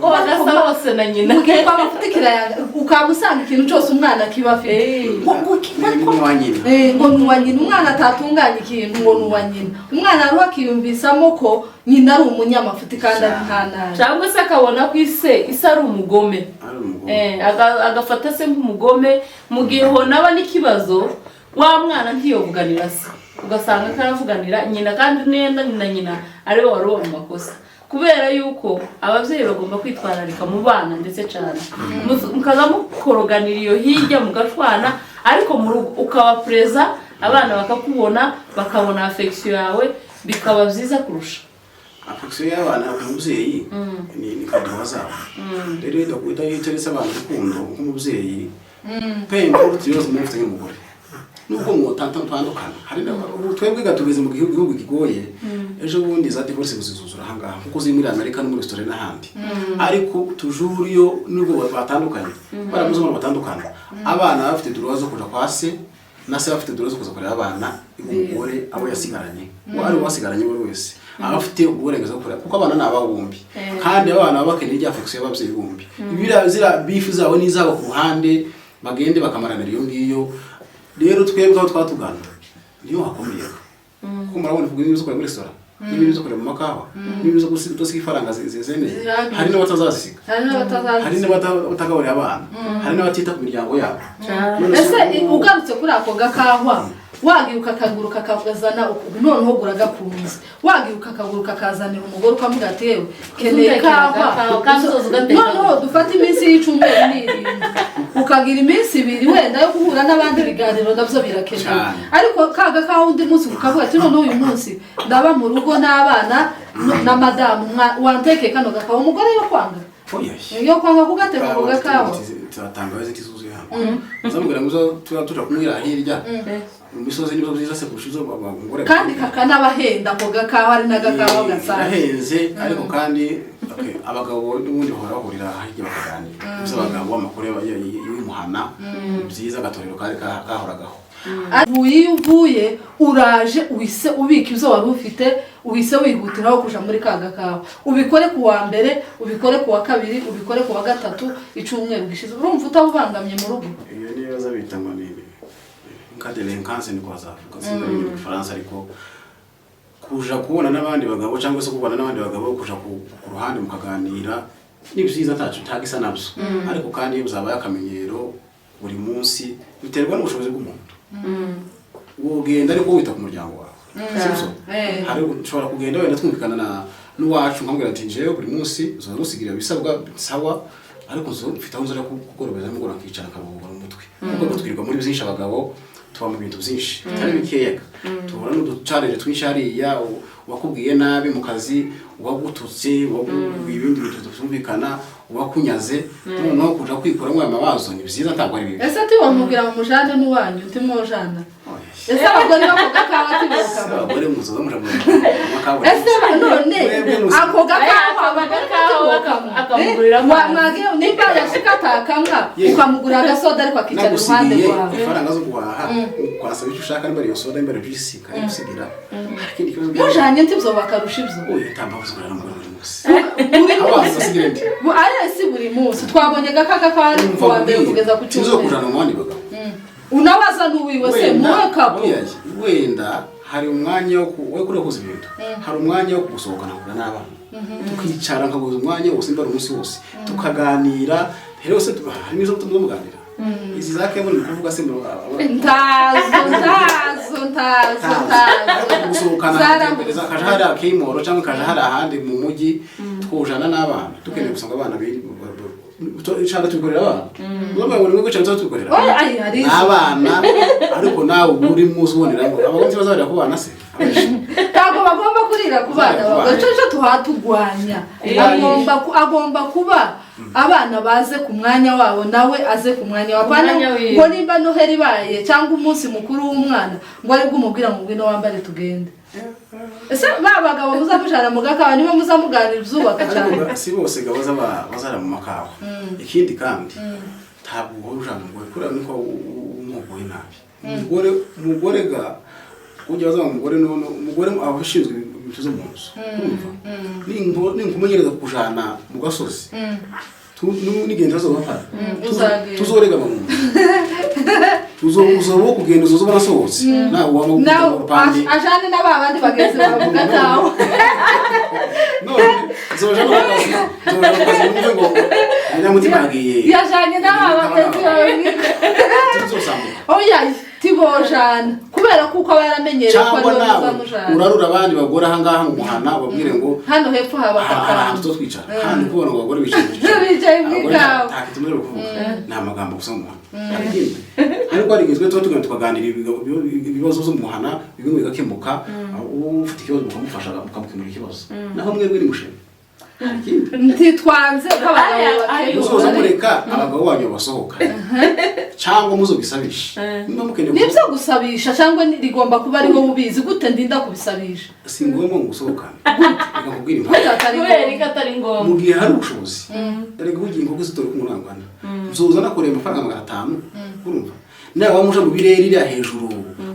Ngo bagasa bose na nyina. Ngo abafite ikirayanga, ukaba usanga ikintu cyose umwana kiba afite Ni uwa nyina. Ngo ni uwa nyina. Umwana atatunganya ikintu ngo ni uwa nyina. Umwana hariho akiyumvisamo ko nyina ari umunyamafuti kandi ari nta nabi. Cyangwa se akabona ko ise ari umugome. Ari umugome. Agafata se nk'umugome, mu gihe honaba n'ikibazo wa mwana ntiyovuganira se, ugasanga karavuganira nyina, kandi nenda na nyina ariwe wari uwo mu makosa. Kubera yuko ababyeyi bagomba kwitwararika mu bana ndetse cyane, mukaza mukoroganira iyo hirya mugashwana, ariko mu rugo ukaba pereza, abana bakakubona, bakabona affection yawe, bikaba byiza kurusha. Affection y'abana ku mubyeyi ni kaduha zabo. Rero iyo udateretse abana urukundo nk'umubyeyi, peu importe ibibazo muba mufitanye n'umugore, nubwo mutandukana, hari ubu twebwe tugeze mu gihugu kigoye. Ejo bundi za divorce zizuzura ahangaha kuko ziri muri Amerika no muri Australia n'ahandi. Ariko toujours iyo nubwo batandukanye, baramuze ngo batandukana, abana bafite droit zo kuja kwa se, na se bafite droit zo kuza kureba abana. Umugore abo yasigaranye, uwo ari we wasigaranye buri wese aba afite uburenganzira bwo kureba, kuko abana ni ababo bombi, kandi abana baba bakeneye irya affection y'ababyeyi bombi. Ibiriya ziriya bifu zabo n'izabo ku ruhande, bagende bakamaranira iyo ngiyo. Rero twebwe aho twatugana niyo hakomeye, kuko murabona ibintu byo kureba muri resitora, n'ibintu byo kureba mu makawa, n'ibintu byo gusiga ifaranga zemeye. Zihagije. Hari n'abatazazisiga. Hari n'abatazazi. Hari n'abatagaburira abana, hari n'abatita ku miryango yabo. None se Ese ugarutse kuri ako gakahwa. Wagiye ukakaguruka kakazana, noneho uragakunze, wagiye ukakaguruka kakazanira umugore, ukamuga ati: "Yewe, keneye Utekera kawa." agakawa, kandi uzoza ugateka. Noneho dufate iminsi y'icumweru n'irindwi, ukagira iminsi 2 wenda yo guhura n'abandi, ibiganiro nabyo birakenewe. Cyane. Ariko ka gakawa undi munsi ukavuga ati: "Noneho uyu munsi ndaba mu rugo n'abana na madamu, wantekeye kano gakawa." Umugore yo kwanga? Oya. Yo kwanga kugateka ako gakawa? Tangawizi ntizuzuye hano, uzamubwira ngo uzo tuba tuja kunywera hirya mu misozi, nibyo byiza se kurusha izo umugore. Kandi kakanabahenda ako gakawa, ari n'agakawa gasanzwe. Birahenze, ariko kandi okay, abagabo n'ubundi bahora bahurira hirya bakaganira. Gusa abagabo amakuru y'umuhana byiza, agatorero kari kahoragaho. Uvuye iyo uvuye, uraje, uhise ubika ibyo wari ufite, uhise wihutiraho kuja muri ka gakawa. Ubikore ku wa mbere, ubikore ku wa kabiri, ubikore ku wa gatatu, icumweru gishize urumva utabubangamye mu rugo. Iyo niyo baza bita ngo ni nka délinquance, niko bazavuga, sinzi mu Gifaransa. Ariko kuja kubona n'abandi bagabo cyangwa se kubona n'abandi bagabo, kuja ku ruhande mukaganira ni byiza, ntaco ntago isa nabyo. Ariko kandi iyo byabaye akamenyero buri munsi, biterwa n'ubushobozi bw'umuntu. Ugenda ariko wita ku muryango wawe, sibyo? Eh. Hari ushobora kugenda wenda twumvikana na n'uwacu, nkamubwira ati: "Jewe buri munsi uzoza gusigira ibisabwa, sawa, ariko nzo mfite aho nzajya kugorobeza nimugoroba, nkicara nkaruhura mu mutwe." Kuko twirirwa muri byinshi, abagabo tuba mu bintu byinshi bitari bikeya, duhura n'uducarire twinshi hariya, uwakubwiye nabi mu kazi, uwagututse, uwakubwiye ibindi bintu tutumvikana, uwakunyaze. Noneho kuja kwikuramo aya mabazo ni byiza, ntabwo ari bibi. Ese tiwamubwira ngo mujane n'uwanyu, ntimujana? Oya. Ese abagore bako gakawa tibokama? Abagore muzoza muja mu makaburimbo. Ese none Mwebwe ako gakawa Ako abagore gakawa tibokama? akamugurira amazi. Mwagiye nimba yashika atakamwa, Yego. ukamugurira agasoda ariko akicara iruhande Nagusigiye rwawe. ifaranga zo guhaha, ukwasaba icyo ushaka, nimba ari iyo soda, nimba ari juice, kayigusigira. Hari ikindi kibazo? Mujanye ntibyo bakarusha ibyo? Oya, nta mpamvu zo kurara n'umugore buri munsi. Buri Abanza munsi. basigira ndi Ariya si buri munsi, twabonye gakawa ari ku wa mbere kugeza ku sinzo cyumweru. kujana mu bandi bagabo. Unabaza n'uwiwe se muwe kapo. Oya, wenda hari umwanya wo kuri ibintu, hari umwanya wo gusohokana nkura n'abana, tukicara, nkaguza umwanya wose, nimba ari umunsi wose, tukaganira. Rero se hari n'izo tuba muganira izi za kebone, ni kuvuga se Ntazo, ntazo, ntazo, ntazo. Gusohokana, Zara- gutembereza, kaja hariya Keyimoro cyangwa kaja hariya ahandi mu mujyi, twujana n'abana, tukeneye gusanga abana biri cyangwa tubikorera abana. Urumva ngo ni mwebwe cyangwa tubikorera Oya, ai, hari izo. n'abana, ariko nawe uba urimo uziboneramo abagabo ntibazarira ku bana se abenshi? Ntabwo bagomba kurira ku bana. Ku bana. Bagabo cyo tuhatugwanya. Agomba kuba abana baze ku mwanya wabo, nawe aze ku mwanya wabo. Ku mwanya wiwe. Ngo nimba Noheli ibaye cyangwa umunsi mukuru w'umwana, ngo aribwo umubwira ngo: "Ngwino wambare tugende." Ese ba bagabo muzamujana mu gakawa, nibo muzamuganira ibyubaka cyane? Ariko si bose ga bazara mu makawa. Ikindi kandi ntabwo uhora ujana umugore kuriya, niko umuguye nabi umugore. Umugore ga ujya baza umugore none umugore aba ashinzwe ibintu byo mu nzu. Urumva, ninkumenyereza kujana mu gasozi, nigenda azobafata. Uzagenda. Tuzorega mu nzu, uzoba wo kugenda, uzoza ubona asohotse nawe waba nawe mu rupande. Ajane na ba bandi bagenzi bawe mu gakawa. None nzoja no mu kazi, nzoja mu kazi numve ngo umunyamutima yagiye. Yajanye na ba bagenzi bawe. Tuzosambuka. Oya, tibojana kubera kuko aba yaramenyereye ko Cyangwa ariwe nawe muzamujana. Urarura abandi bagore ahangaha mu muhana, ubabwire ngo hano hepfo haba hari akakawa. ahantu tuzo twicara kandi kubona ngo abagore bicaye mu cyicaro. Bicaye mu Abagore ikawa. nta kintu tumeze kuvuga, ni amagambo gusa mu muhana. Hari ikindi, ariko hari igihe twe tuba tugenda tukaganira ibibazo byo mu muhana, bimwe bigakemuka, ufite ikibazo mukamufasha, mukamukemura ikibazo. Naho mwebwe ni mushema, hari ikindi? Ntitwanze ko abagabo Aya, Muzoza bakemura. mureka abagabo banyu basohoka cyangwa muzobisabisha niba mukeneye. Nibyo gusabisha cyangwa rigomba kuba ari wowe ubizi. Gute ndinda kubisabisha? Si ngombwa ngo usohokane, reka nkubwire impamvu. Gute atari Kubera ngombwa? ko atari ngombwa. Mu gihe hari ubushobozi, erega ubugingo bwose dore ko murangana, nzoza nakoreye amafaranga 500, urumva nawe wamuja mu birere iriya hejuru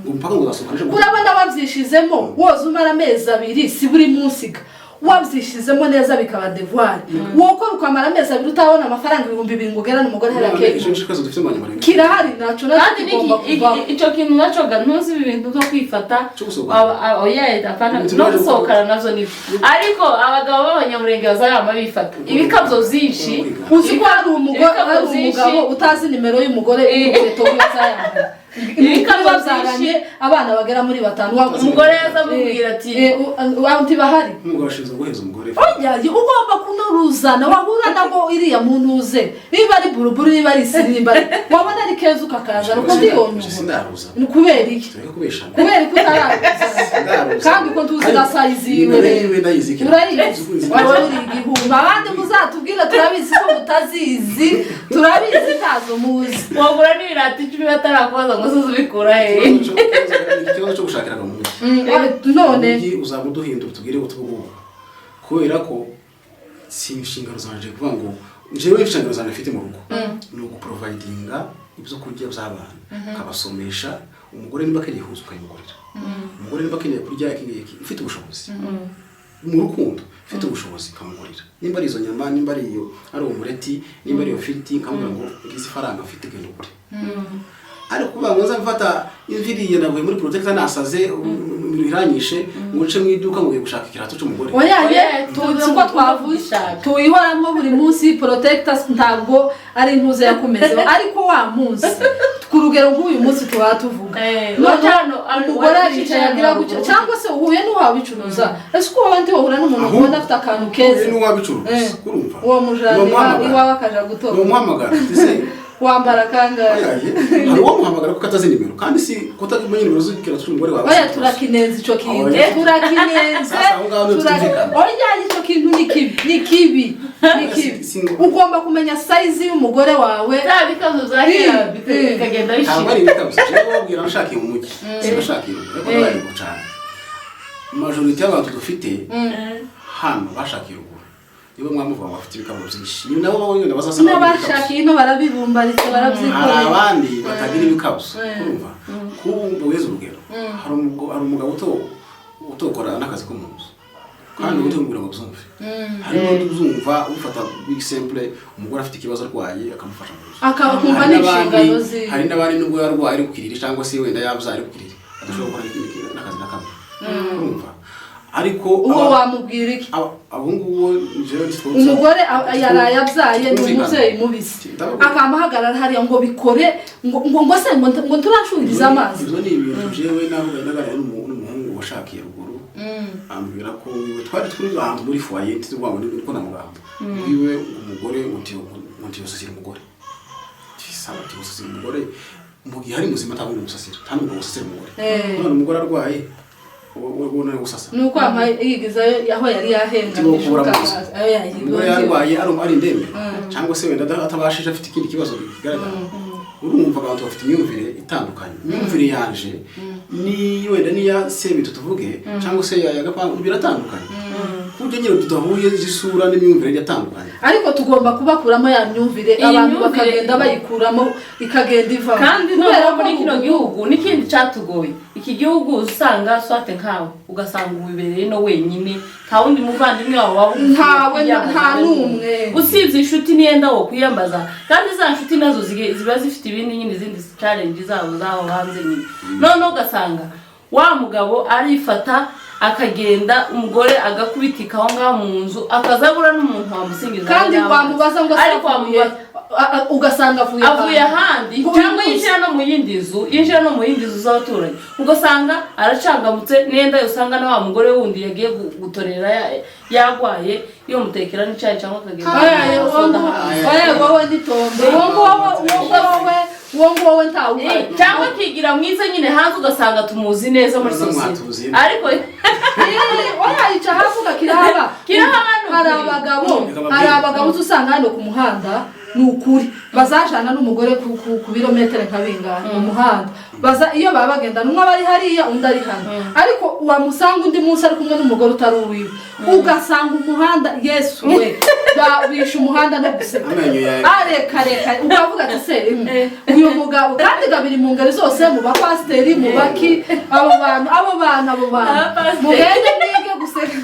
ngo mpaka ngo uzasohoka nje. Urabona wabyishizemo woza umara amezi 2, si buri munsi ga. Wabyishizemo neza bikaba devoir, wokora ukamara amezi 2 utabona amafaranga 2000 ngo ugerane umugore hariya None icyo keke. nicyo kibazo dufite mu Banyamulenge. Kirahari naco nacyo Kandi kigomba kuvaho. icyo kintu nacyo ga, ntuzi ibi bintu byo kwifata. Cyo gusohoka. Oya, apana. Ibintu No byaje gusohokana navyo nibyo, ariko abagabo b'Abanyamurenge bazarama bifata ibikabyo byinshi. Uzi ko hari umugore Ibikapu hari byinshi. umugabo utazi nimero y'umugore, inkweto we azayambara. Ibikabyo Babyaranye abana bagera muri batanu. Umugore yaza amubwira ati Ati bahari. Umugabo ashinzwe guheza umugore. Oya, ugomba kunuruzana wahura nabwo iriya muntu uze, niba ari buruburu, niba ari isirimba, wabona ari keza ukakazana uko ndiyonyuba. Sindaruza. Ni kubera iki? Tureke kubeshana. Kubera ko utararuzana? Sindaruza. Kandi uko tuzi na size yiwe. Nimero yiwe ndayizi. Urayizi, wowe uri igihumbi. Abandi muzatubwire, turabizi ko mutazizi, turabizi ntazo muzi. Wagura n'ibirato 10 batarakubaza ngo se ubikura hehe? Ikibazo cyo gushakiraga mu mujyi. None Umujyi uzaba uduhindura, tubwire utubugubu, kubera ko si inshingano zanje kuvuga ngo njyewe inshingano zanjye mfite mu rugo ni uguprovidinga ibyo kurya by'abana, ukabasomesha. Umugore niba akeneye huza ukayimugurira, umugore niba akeneye kurya iki ngiki, ufite ubushobozi mu rukundo, ufite ubushobozi ukamugurira, nimba ari izo nyama, nimba ari iyo, ari umureti, nimba ari iyo firiti, nkamubwira ngo ngizi ifaranga mfite, genda ugure. Ariko kuvuga ngo nza mfata imviriye navuye muri protector nasaze ibintu biranyishe, ngo nce mu iduka ngo ngiye gushaka ikirato cy'umugore. Oya ye. Oya, Tuzi ko twavuze Ishaka. tuyihoramo buri munsi. Protector ntabwo ari intuze yakumezeho, ariko wa munsi ku rugero nk'uyu munsi tuba tuvuga, noneho umugore aricaye agira gutya, cyangwa se uhuye n'uwabicuruza. Ese uko wowe wahura n'umuntu Ahubwo, ubona afite akantu keza? Uhuye n'uwabicuruza, urumva, Uwo mujana numuhamagara. iwawe akaja gutora. Numuhamagara ese? Wambara kangahe? Oya ye, hari uwamuhamagara kuko atazi nimero, kandi si kutamenya nimero z'ikirato cy'umugore wawe. Oya, turakinenza ico kintu. Oya. Turakinenze. Sasa aho ngaho niho tutumvikana. Oya, ico kintu ni kibi, ni kibi, ni kibi. Ugomba kumenya size y'umugore wawe. Bya bikazo bya kera bikagenda Ntabwo bishira. ari ibikabyo. Jewe wabwira nashakiye mu mujyi, sinashakiye mu ariko nabaye cyane. Majorité y'abantu dufite hano bashakiye ruguru, nibo mwamuvuga ngo bafite ibikabyo byinshi, ni nabo wenda bazasa n'abagira ibikabyo. N'abashakiye ino barabibumbaritse, Hari barabyikoreye. abandi batagira ibikabyo. Urumva, kuba weze urugero, hari umugabo utokora n'akazi ko mu nzu, kandi ubu utumubwira ngo byumve. Hari n'undi uzumva ufata big simple, umugore afite ikibazo arwaye, akamufasha mu nzu. Akakumva Hari n'inshingano ziwe. Hari n'abandi nubwo yarwaye ari ku kiriri, cyangwa se wenda yabyaye ari ku kiriri, adashobora gukora n'ikindi kintu, n'akazi na kamwe. Urumva, ariko Uwo wamubwira iki? Abo ngubo jewe Umugore yaraye abyaye, ni Twumvikana. umubyeyi mubisi, Ndababwira. akama ahagarara hariya ngo bikore, ngo se ngo turashuririze amazi. Ibyo ni ibintu jewe navuga naganira n'umuhungu washakiye ruguru, ambwira ko wiwe twari turi ahantu muri foyer, tuvuga ngo niko na muganga wiwe umugore ngo ntiyosasira umugore. Sawa, ntiyosasira umugore mu gihe ari muzima, ntabwo umusasira, nta n'umugabo usasira umugore. None umugore arwaye, uwo nawe gusasa? Ni uko ama yigizayo aho yari yahengamye. Turimo kubura amazi. Ayo Umugore yarwaye ari indembe, cyangwa se wenda atabashije, afite ikindi kibazo kigaragara. Urumva, abantu bafite imyumvire itandukanye. Imyumvire yanje ni wenda niya Sebitu tuvuge, cyangwa se ya Gapangu, biratandukanye, ku buryo nyine tudahuye z'isura n'imyumvire iratandukanye. Ariko tugomba kubakuramo ya myumvire. Iyi Abantu myumvire- bakagenda bayikuramo, ikagenda ivamo. Kandi Kubera noneho ko muri kino gihugu n'ikindi cyatugoye, iki gihugu usanga swate nkawe ugasanga wibereye no wenyine, nta wundi muvandimwe wawe waba ugufitiye Ntawe, kwiyambaza. nta n'umwe. Usibye inshuti niyenda wo kwiyambaza, kandi za nshuti nazo ziba zifite ibindi nyine, izindi challenge zabo zaho hanze nyine. Noneho ugasanga wa mugabo arifata akagenda, umugore agakubitika aho ngaho mu nzu, akazabura n'umuntu wamusingiza. Kandi wamubaza ngo se Ariko avuye wamubaza ugasanga avuye avuye ahandi, Ngo cyangwa uyu munsi. yinjira no mu yindi nzu, yinjira no mu yindi nzu z'abaturanyi, ugasanga aracangamutse nenda, usanga na wa mugore wundi yagiye gutorera yagwaye, yomutekera n'icyayi cyangwa akagenda Oya, uwo soda nguwo, hanze. oya, wowe nitonde, uwo nguwo, uwo nguwo, uwo nguwo ntawe uhari. Cyangwa akigira mwiza nyine hanze, ugasanga tumuzi neza muri Neza sosiyete, mwatuzi. ariko Oya, yica hafi kirahaba. Kirahaba ni Hari ukuri. abagabo, Reka babwire. hari abagabo uza usanga hano ku muhanda, ni ukuri, bazajana n'umugore ku birometero nka bingahe mu muhanda. Baza iyo baba bagenda, umwe aba ari hariya, undi ari hano, ariko wamusanga undi munsi ari kumwe n'umugore utari uwiwe, ugasanga umuhanda, Yesu we, bishe umuhanda no guseka. Amenyo yawe. Areka reka, ukavuga ati se uyu mugabo, kandi gabiri mu ngeri zose, mu bapasiteri, mu baki, abo bantu, abo bantu, abo bantu. Abapasiteri. Mugende mwige guseka.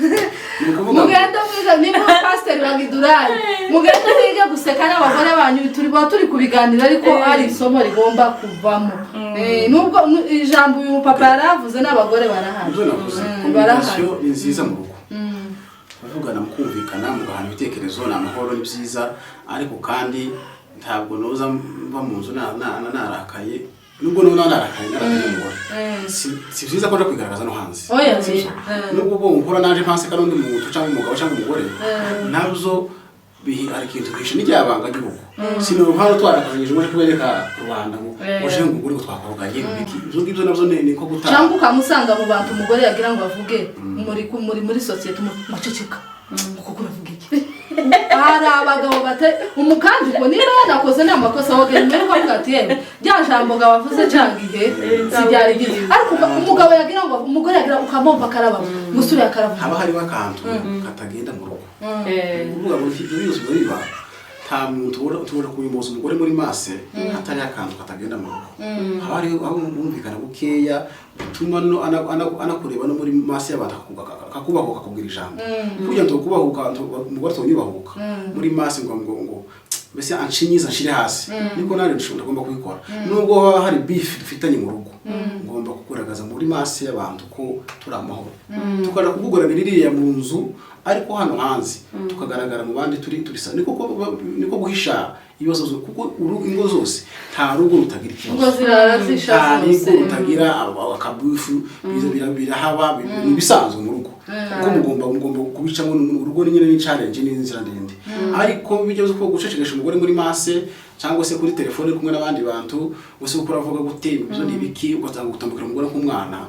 Ni ukuvuga ngo Mugende mwige, niba pasiteri wa Gidurari, mugende mwige guseka n'abagore banyu. Turi buba turi kubiganira, ariko ari isomo rigomba kuvamo. Nubwo ijambo uyu papa yaravuze, n'abagore barahari. Ibyo navuze, Barahari. communication ni nziza mu rugo, kuvugana, mukumvikana, mugahana ibitekerezo, ni amahoro, ni byiza. Ariko kandi ntabwo noza mva mu nzu narakaye. Nubwo none narakaye, narakaye n'umugore, si byiza ko nja kwigaragaza no hanze. Oya. Sivyo? Nubwo ubwo nkora naje mpanseka n'undi muntu cyangwa umugabo cyangwa umugore, nabyo hari ikintu bihishe n'iryabanga ry'urugo. Sinumva hano twarakazanyije ngo kubereka rubanda ngo uje ngo ugure ngo twakoroganye ibiki. Ibyo ngibyo nabyo ni nko gutanga. Cyangwa ukamusanga mu bantu, umugore yagira ngo avuge muri muri sosiyete, muceceka kuko uravuga iki? Hari abagabo bate umukandi ngo niba yanakoze ni amakosa, wogera imbere ukavuga ati: "Yewe, rya jambo ngo abavuze cya gihe si ryari ryiza." Ariko umugabo yagira ngo, umugore yagira, ukamumva akaraba umusore akaravuga. Haba hariho akantu katagenda mu rugo. Kuvuga ngo ibyo byose biba, nta muntu ushobora kubimuza umugore muri masse hatari akantu katagenda mu rugo. Haba hariho aho bumvikana bukeya butuma no anakureba no muri masse y'abantu, akakubahuka, akakubwira ijambo kugira ngo kubahuka umugore atonyubahuka muri masse ngo mbese anshinyiza anshire hasi. Niko nanjye nshobora ngomba kubikora nubwo haba hari beef dufitanye mu rugo, ngomba kugaragaza muri masse y'abantu ko turi amahoro, tukaja kuvuguranira iriya mu nzu, ariko hano hanze tukagaragara mu bandi turi sa niko guhisha ibibazo kuko ingo zose, nta rugo rutagira Ngo ikibazo. zirara zisha Nta rugo zose. rutagira akabufu. Birahaba, ni ibisanzwe mu rugo kuko mugomba kubicamo. Urugo ni nyine ni challenge, ni inzira ndende, ariko bigeze ko gucecekesha umugore muri masse cyangwa se kuri telefone uri kumwe n'abandi bantu gusa, uko uravuga gute, ibyo ni ibiki, ugasanga gutambukira umugore nk'umwana.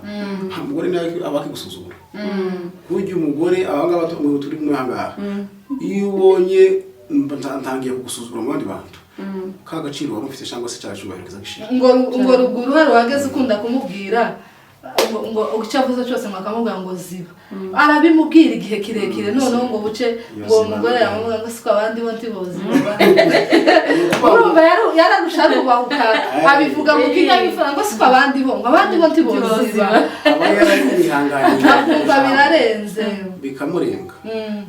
Umugore nawe aba akigusuzugura. Burya umugore, aba ngaba turi kumwe aha ngaha, iyo ubonye ntangiye kugusuzugura mu bandi bantu, ka gaciro wari ufite cyangwa se cya cyubahiro kizagishira. Ngo ruguru hari uwageze ukunda kumubwira ngo icyo avuze cyose ngo akamubwira ngo ziba, arabimubwira igihe kirekire, noneho ngo buce Iyo ngo uwo ziba mugore nawe. yamubwira ngo siko abandi bo ntiboziba. Urumva yararusha arubahuka, abivuga mu kinyabupfura ngo siko abandi bo, ngo abandi bo ntiboziba. Aba yarihanganiye Akumva birarenze. Bikamurenga.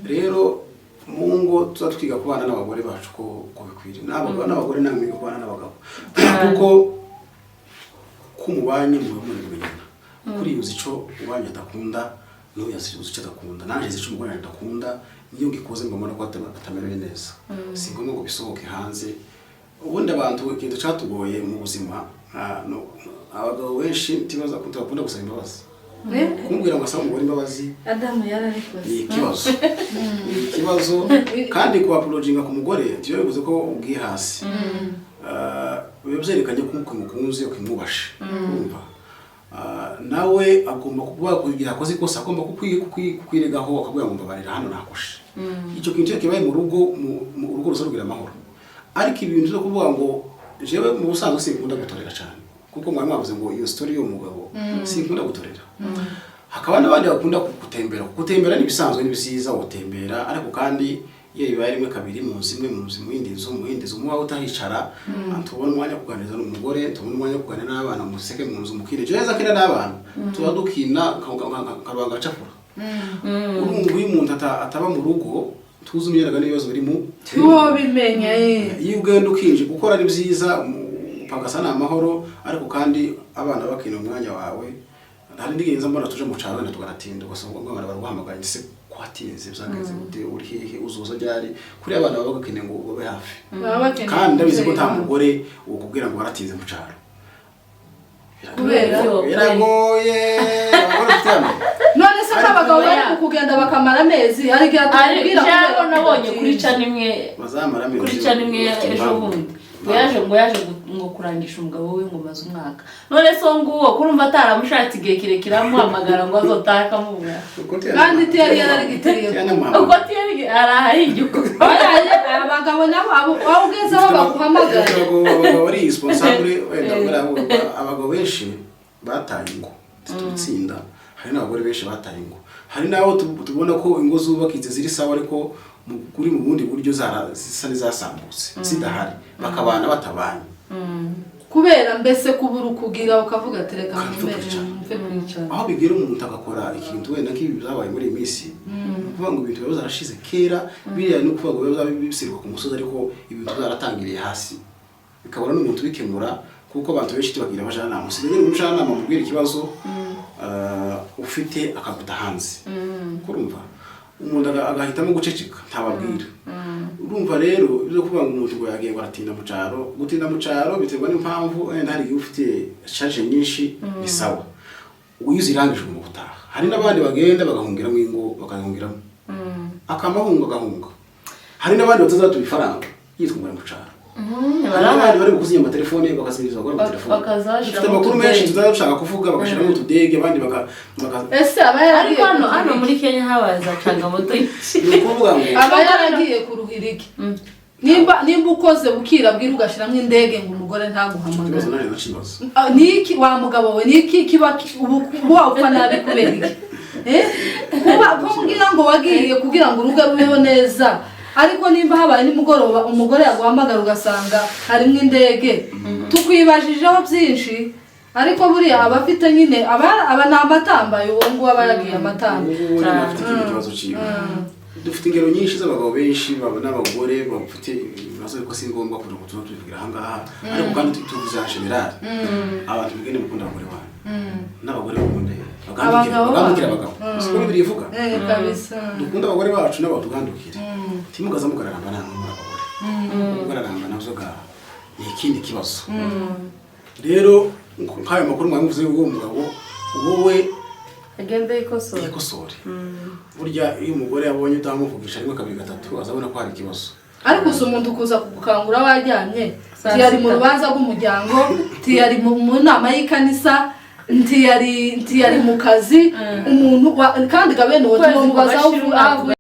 Rero mu ngo tuza twiga kubana n'abagore bacu ko bikwiriye, n'abagabo n'abagore namwe mwiga kubana n'abagabo, kuko ko mubanye muba muri kumenyana. Kuri uzi ico ubanye adakunda, n'uyu uzi icyo adakunda, nanjye nzi ico umugore wanjye adakunda. Niyo ngikoze ngo mbona ko atamerewe neza, si ngombwa ngo bisohoke hanze. Ubundi abantu ikintu catugoye mu buzima, abagabo benshi ntibaza ko bakunda gusaba imbabazi. Kumubwira ngo asabe umugore imbabazi Adamu yarabikoze. Ni ikibazo, ni ikibazo. Kandi ku apologizing ku mugore ntibiba bivuze ko ubwiye hasi. Biba byerekanye ko umukunze, ukimwubashe. Urumva, nawe agomba kuba igihe akoze ikosa agomba kukwiregaho, akabwira ngo mbabarira hano nakoshe. Icyo kintu iyo kibaye mu rugo, mu rugo rusa rugira amahoro. Ariko ibintu byo kuvuga ngo jewe mu busanzwe sinkunda gutorera cyane, kuko mwari mwavuze ngo iyo story y'uwo mugabo, sinkunda gutorera. Hakaba n'abandi bakunda gutembera. Gutembera ni ibisanzwe, ni byiza gutembera, ariko kandi iyo bibaye rimwe kabiri mu nzu imwe, mu nzu, mu yindi nzu, mu yindi nzu, muba utahicara, tubona umwanya wo kuganiriza n'umugore, tubona umwanya wo kuganira n'abana, museke mu nzu, mukine neza, kina n'abana, tuba dukina karubanga gacapura. Urumva iyo umuntu ataba mu rugo, tuzi umyeraga n'ibibazo biri mu Ntiwobimenye. Iyo ugenda ukinjira gukora ari byiza, upagasa ni amahoro, ariko kandi abana bakina umwanya wawe. Hari n'igihe nza mbona tuje mu cyaro wenda tukanatinda, ugasanga abana baraguhamagaye: "Ese kwatinze, byagenze gute? Uri hehe? Uzuza ryari?" Kuri abana baba bakeneye ngo babe hafi. Baba bakeneye Kandi ndabizi ko nta umubyeyi. mugore ukubwira ngo waratinze mu cyaro. Kubera? Biragoye, abagore dufite hano. None se ko abagabo bari kugenda bakamara amezi, hari igihe atakubwira Cyangwa kubera nabonye kuri kudatinda. channel imwe Bazamara amezi kuri channel imwe bafite ejo impamvu. bundi ngo yaje ngo kurangisha umugabo we ngo maze umwaka. None se uwo nguwo kurumva ataramushatse igihe kirekire, amuhamagara ngo azotahe akamubura? Kandi tiyari yararigitiriye. Ubwo tiyari araha igihugu. Abagabo nabo aho ugeze aho baguhamagara. Abagabo bari responsable wenda, abagabo benshi bataye ingo tubitsinda, hari n'abagore benshi bataye ingo, hari n'abo tubona ko ingo zubakitse ziri sawa, ariko kuri mu bundi buryo zisa n'izasambutse, zidahari, bakabana batabanye. Kubera mbese kubura ukugira, ukavuga ati reka Mfe mve kwicara. Mve kwicara. Aho bigera umuntu agakora ikintu wenda nk'ibi byabaye muri iyi minsi, ni ukuvuga ngo ibintu biba byarashize kera. Biriya ni ukuvuga ngo biba bisirwa ku musozi, ariko ibintu byaratangiriye hasi, bikabona n'umuntu ubikemura, kuko abantu benshi tubagira abajyanama. Usigaye umujyanama mubwira ikibazo ufite akaguta hanze. Kurumva umuntu agahitamo guceceka ntababwira. Urumva rero, ibyo kuvuga ngo umuntu ngo yagiye ngo aratinda mu caro, gutinda mu caro biterwa n'impamvu. Wenda hari igihe ufite charge nyinshi, ni sawa, iyo uzirangije ugomba gutaha. Hari n'abandi bagenda bagahungiramo ingo, bakahungiramo, akamahunga agahunga. Hari n'abandi batazatuba ifaranga yitwa ngo ari mu caro. Hari n'abandi bari kuzimya amatelefone, bakasubiriza abagore amatelefone. Bakaza Dufite bashyiramo amakuru menshi utudege. tuzaba dushaka kuvuga, bagashyiramo utudege, abandi baka Ese aba yaragiye Ariko hano kuruhira hano iki? muri Kenya habaye za changamoto nyinshi. Ni ukuvuga ngo Aba yaragiye kuruhira iki? Nimba ukoze bukira bwira ugashyiramo indege ngo umugore ntaguhamagare. Ikibazo naje ndakibaza. Ah, niki wa mugabo we, niki kiba ubu wapfa nabi kubera iki? Eh? Kuba kumbwira ngo wagiye kugira ngo urugo rubeho neza, ariko nimba habaye nimugoroba umugore yaguhamagara ugasanga harimo indege, tukwibajijeho byinshi. Ariko buriya aba afite nyine, aba ni amatambaye, uwo nguwo aba yagiye amatamba. Ubu ngubu nyine afite ikindi kibazo ciwe. Dufite ingero nyinshi z'abagabo benshi n'abagore bafite ibibazo, ariko si ngombwa kugira ngo tuze tubivugira aha ngaha. Ariko kandi tuvuze en général, abantu mugende mukunda abagore banyu, n'abagore bakunde bagandukire. Abagabo Bagandukire banyu. abagabo, siko Bibiliya ivuga? Eh, kabisa. Dukunde abagore bacu n'abo tugandukire. Timugaza mugararamba namwe muri abagore, mugararamba navyo ga ni ikindi kibazo. Rero nk'ayo makuru mwamuvuze y'uwo mugabo, wowe Agende yikosora. Yikosore. Burya iyo umugore yabonye utamuvugisha rimwe, kabiri, gatatu, azabona ko hari ikibazo. Ariko uzi umuntu kuza kugukangura waryamye? Saa Ntiyari mu sita. rubanza rw'umuryango, ntiyari mu nama y'ikanisa, ntiyari mu kazi. Umuntu kandi ga bene uwo Ukwezi tumubaza aho kugashira umwaka. avuye.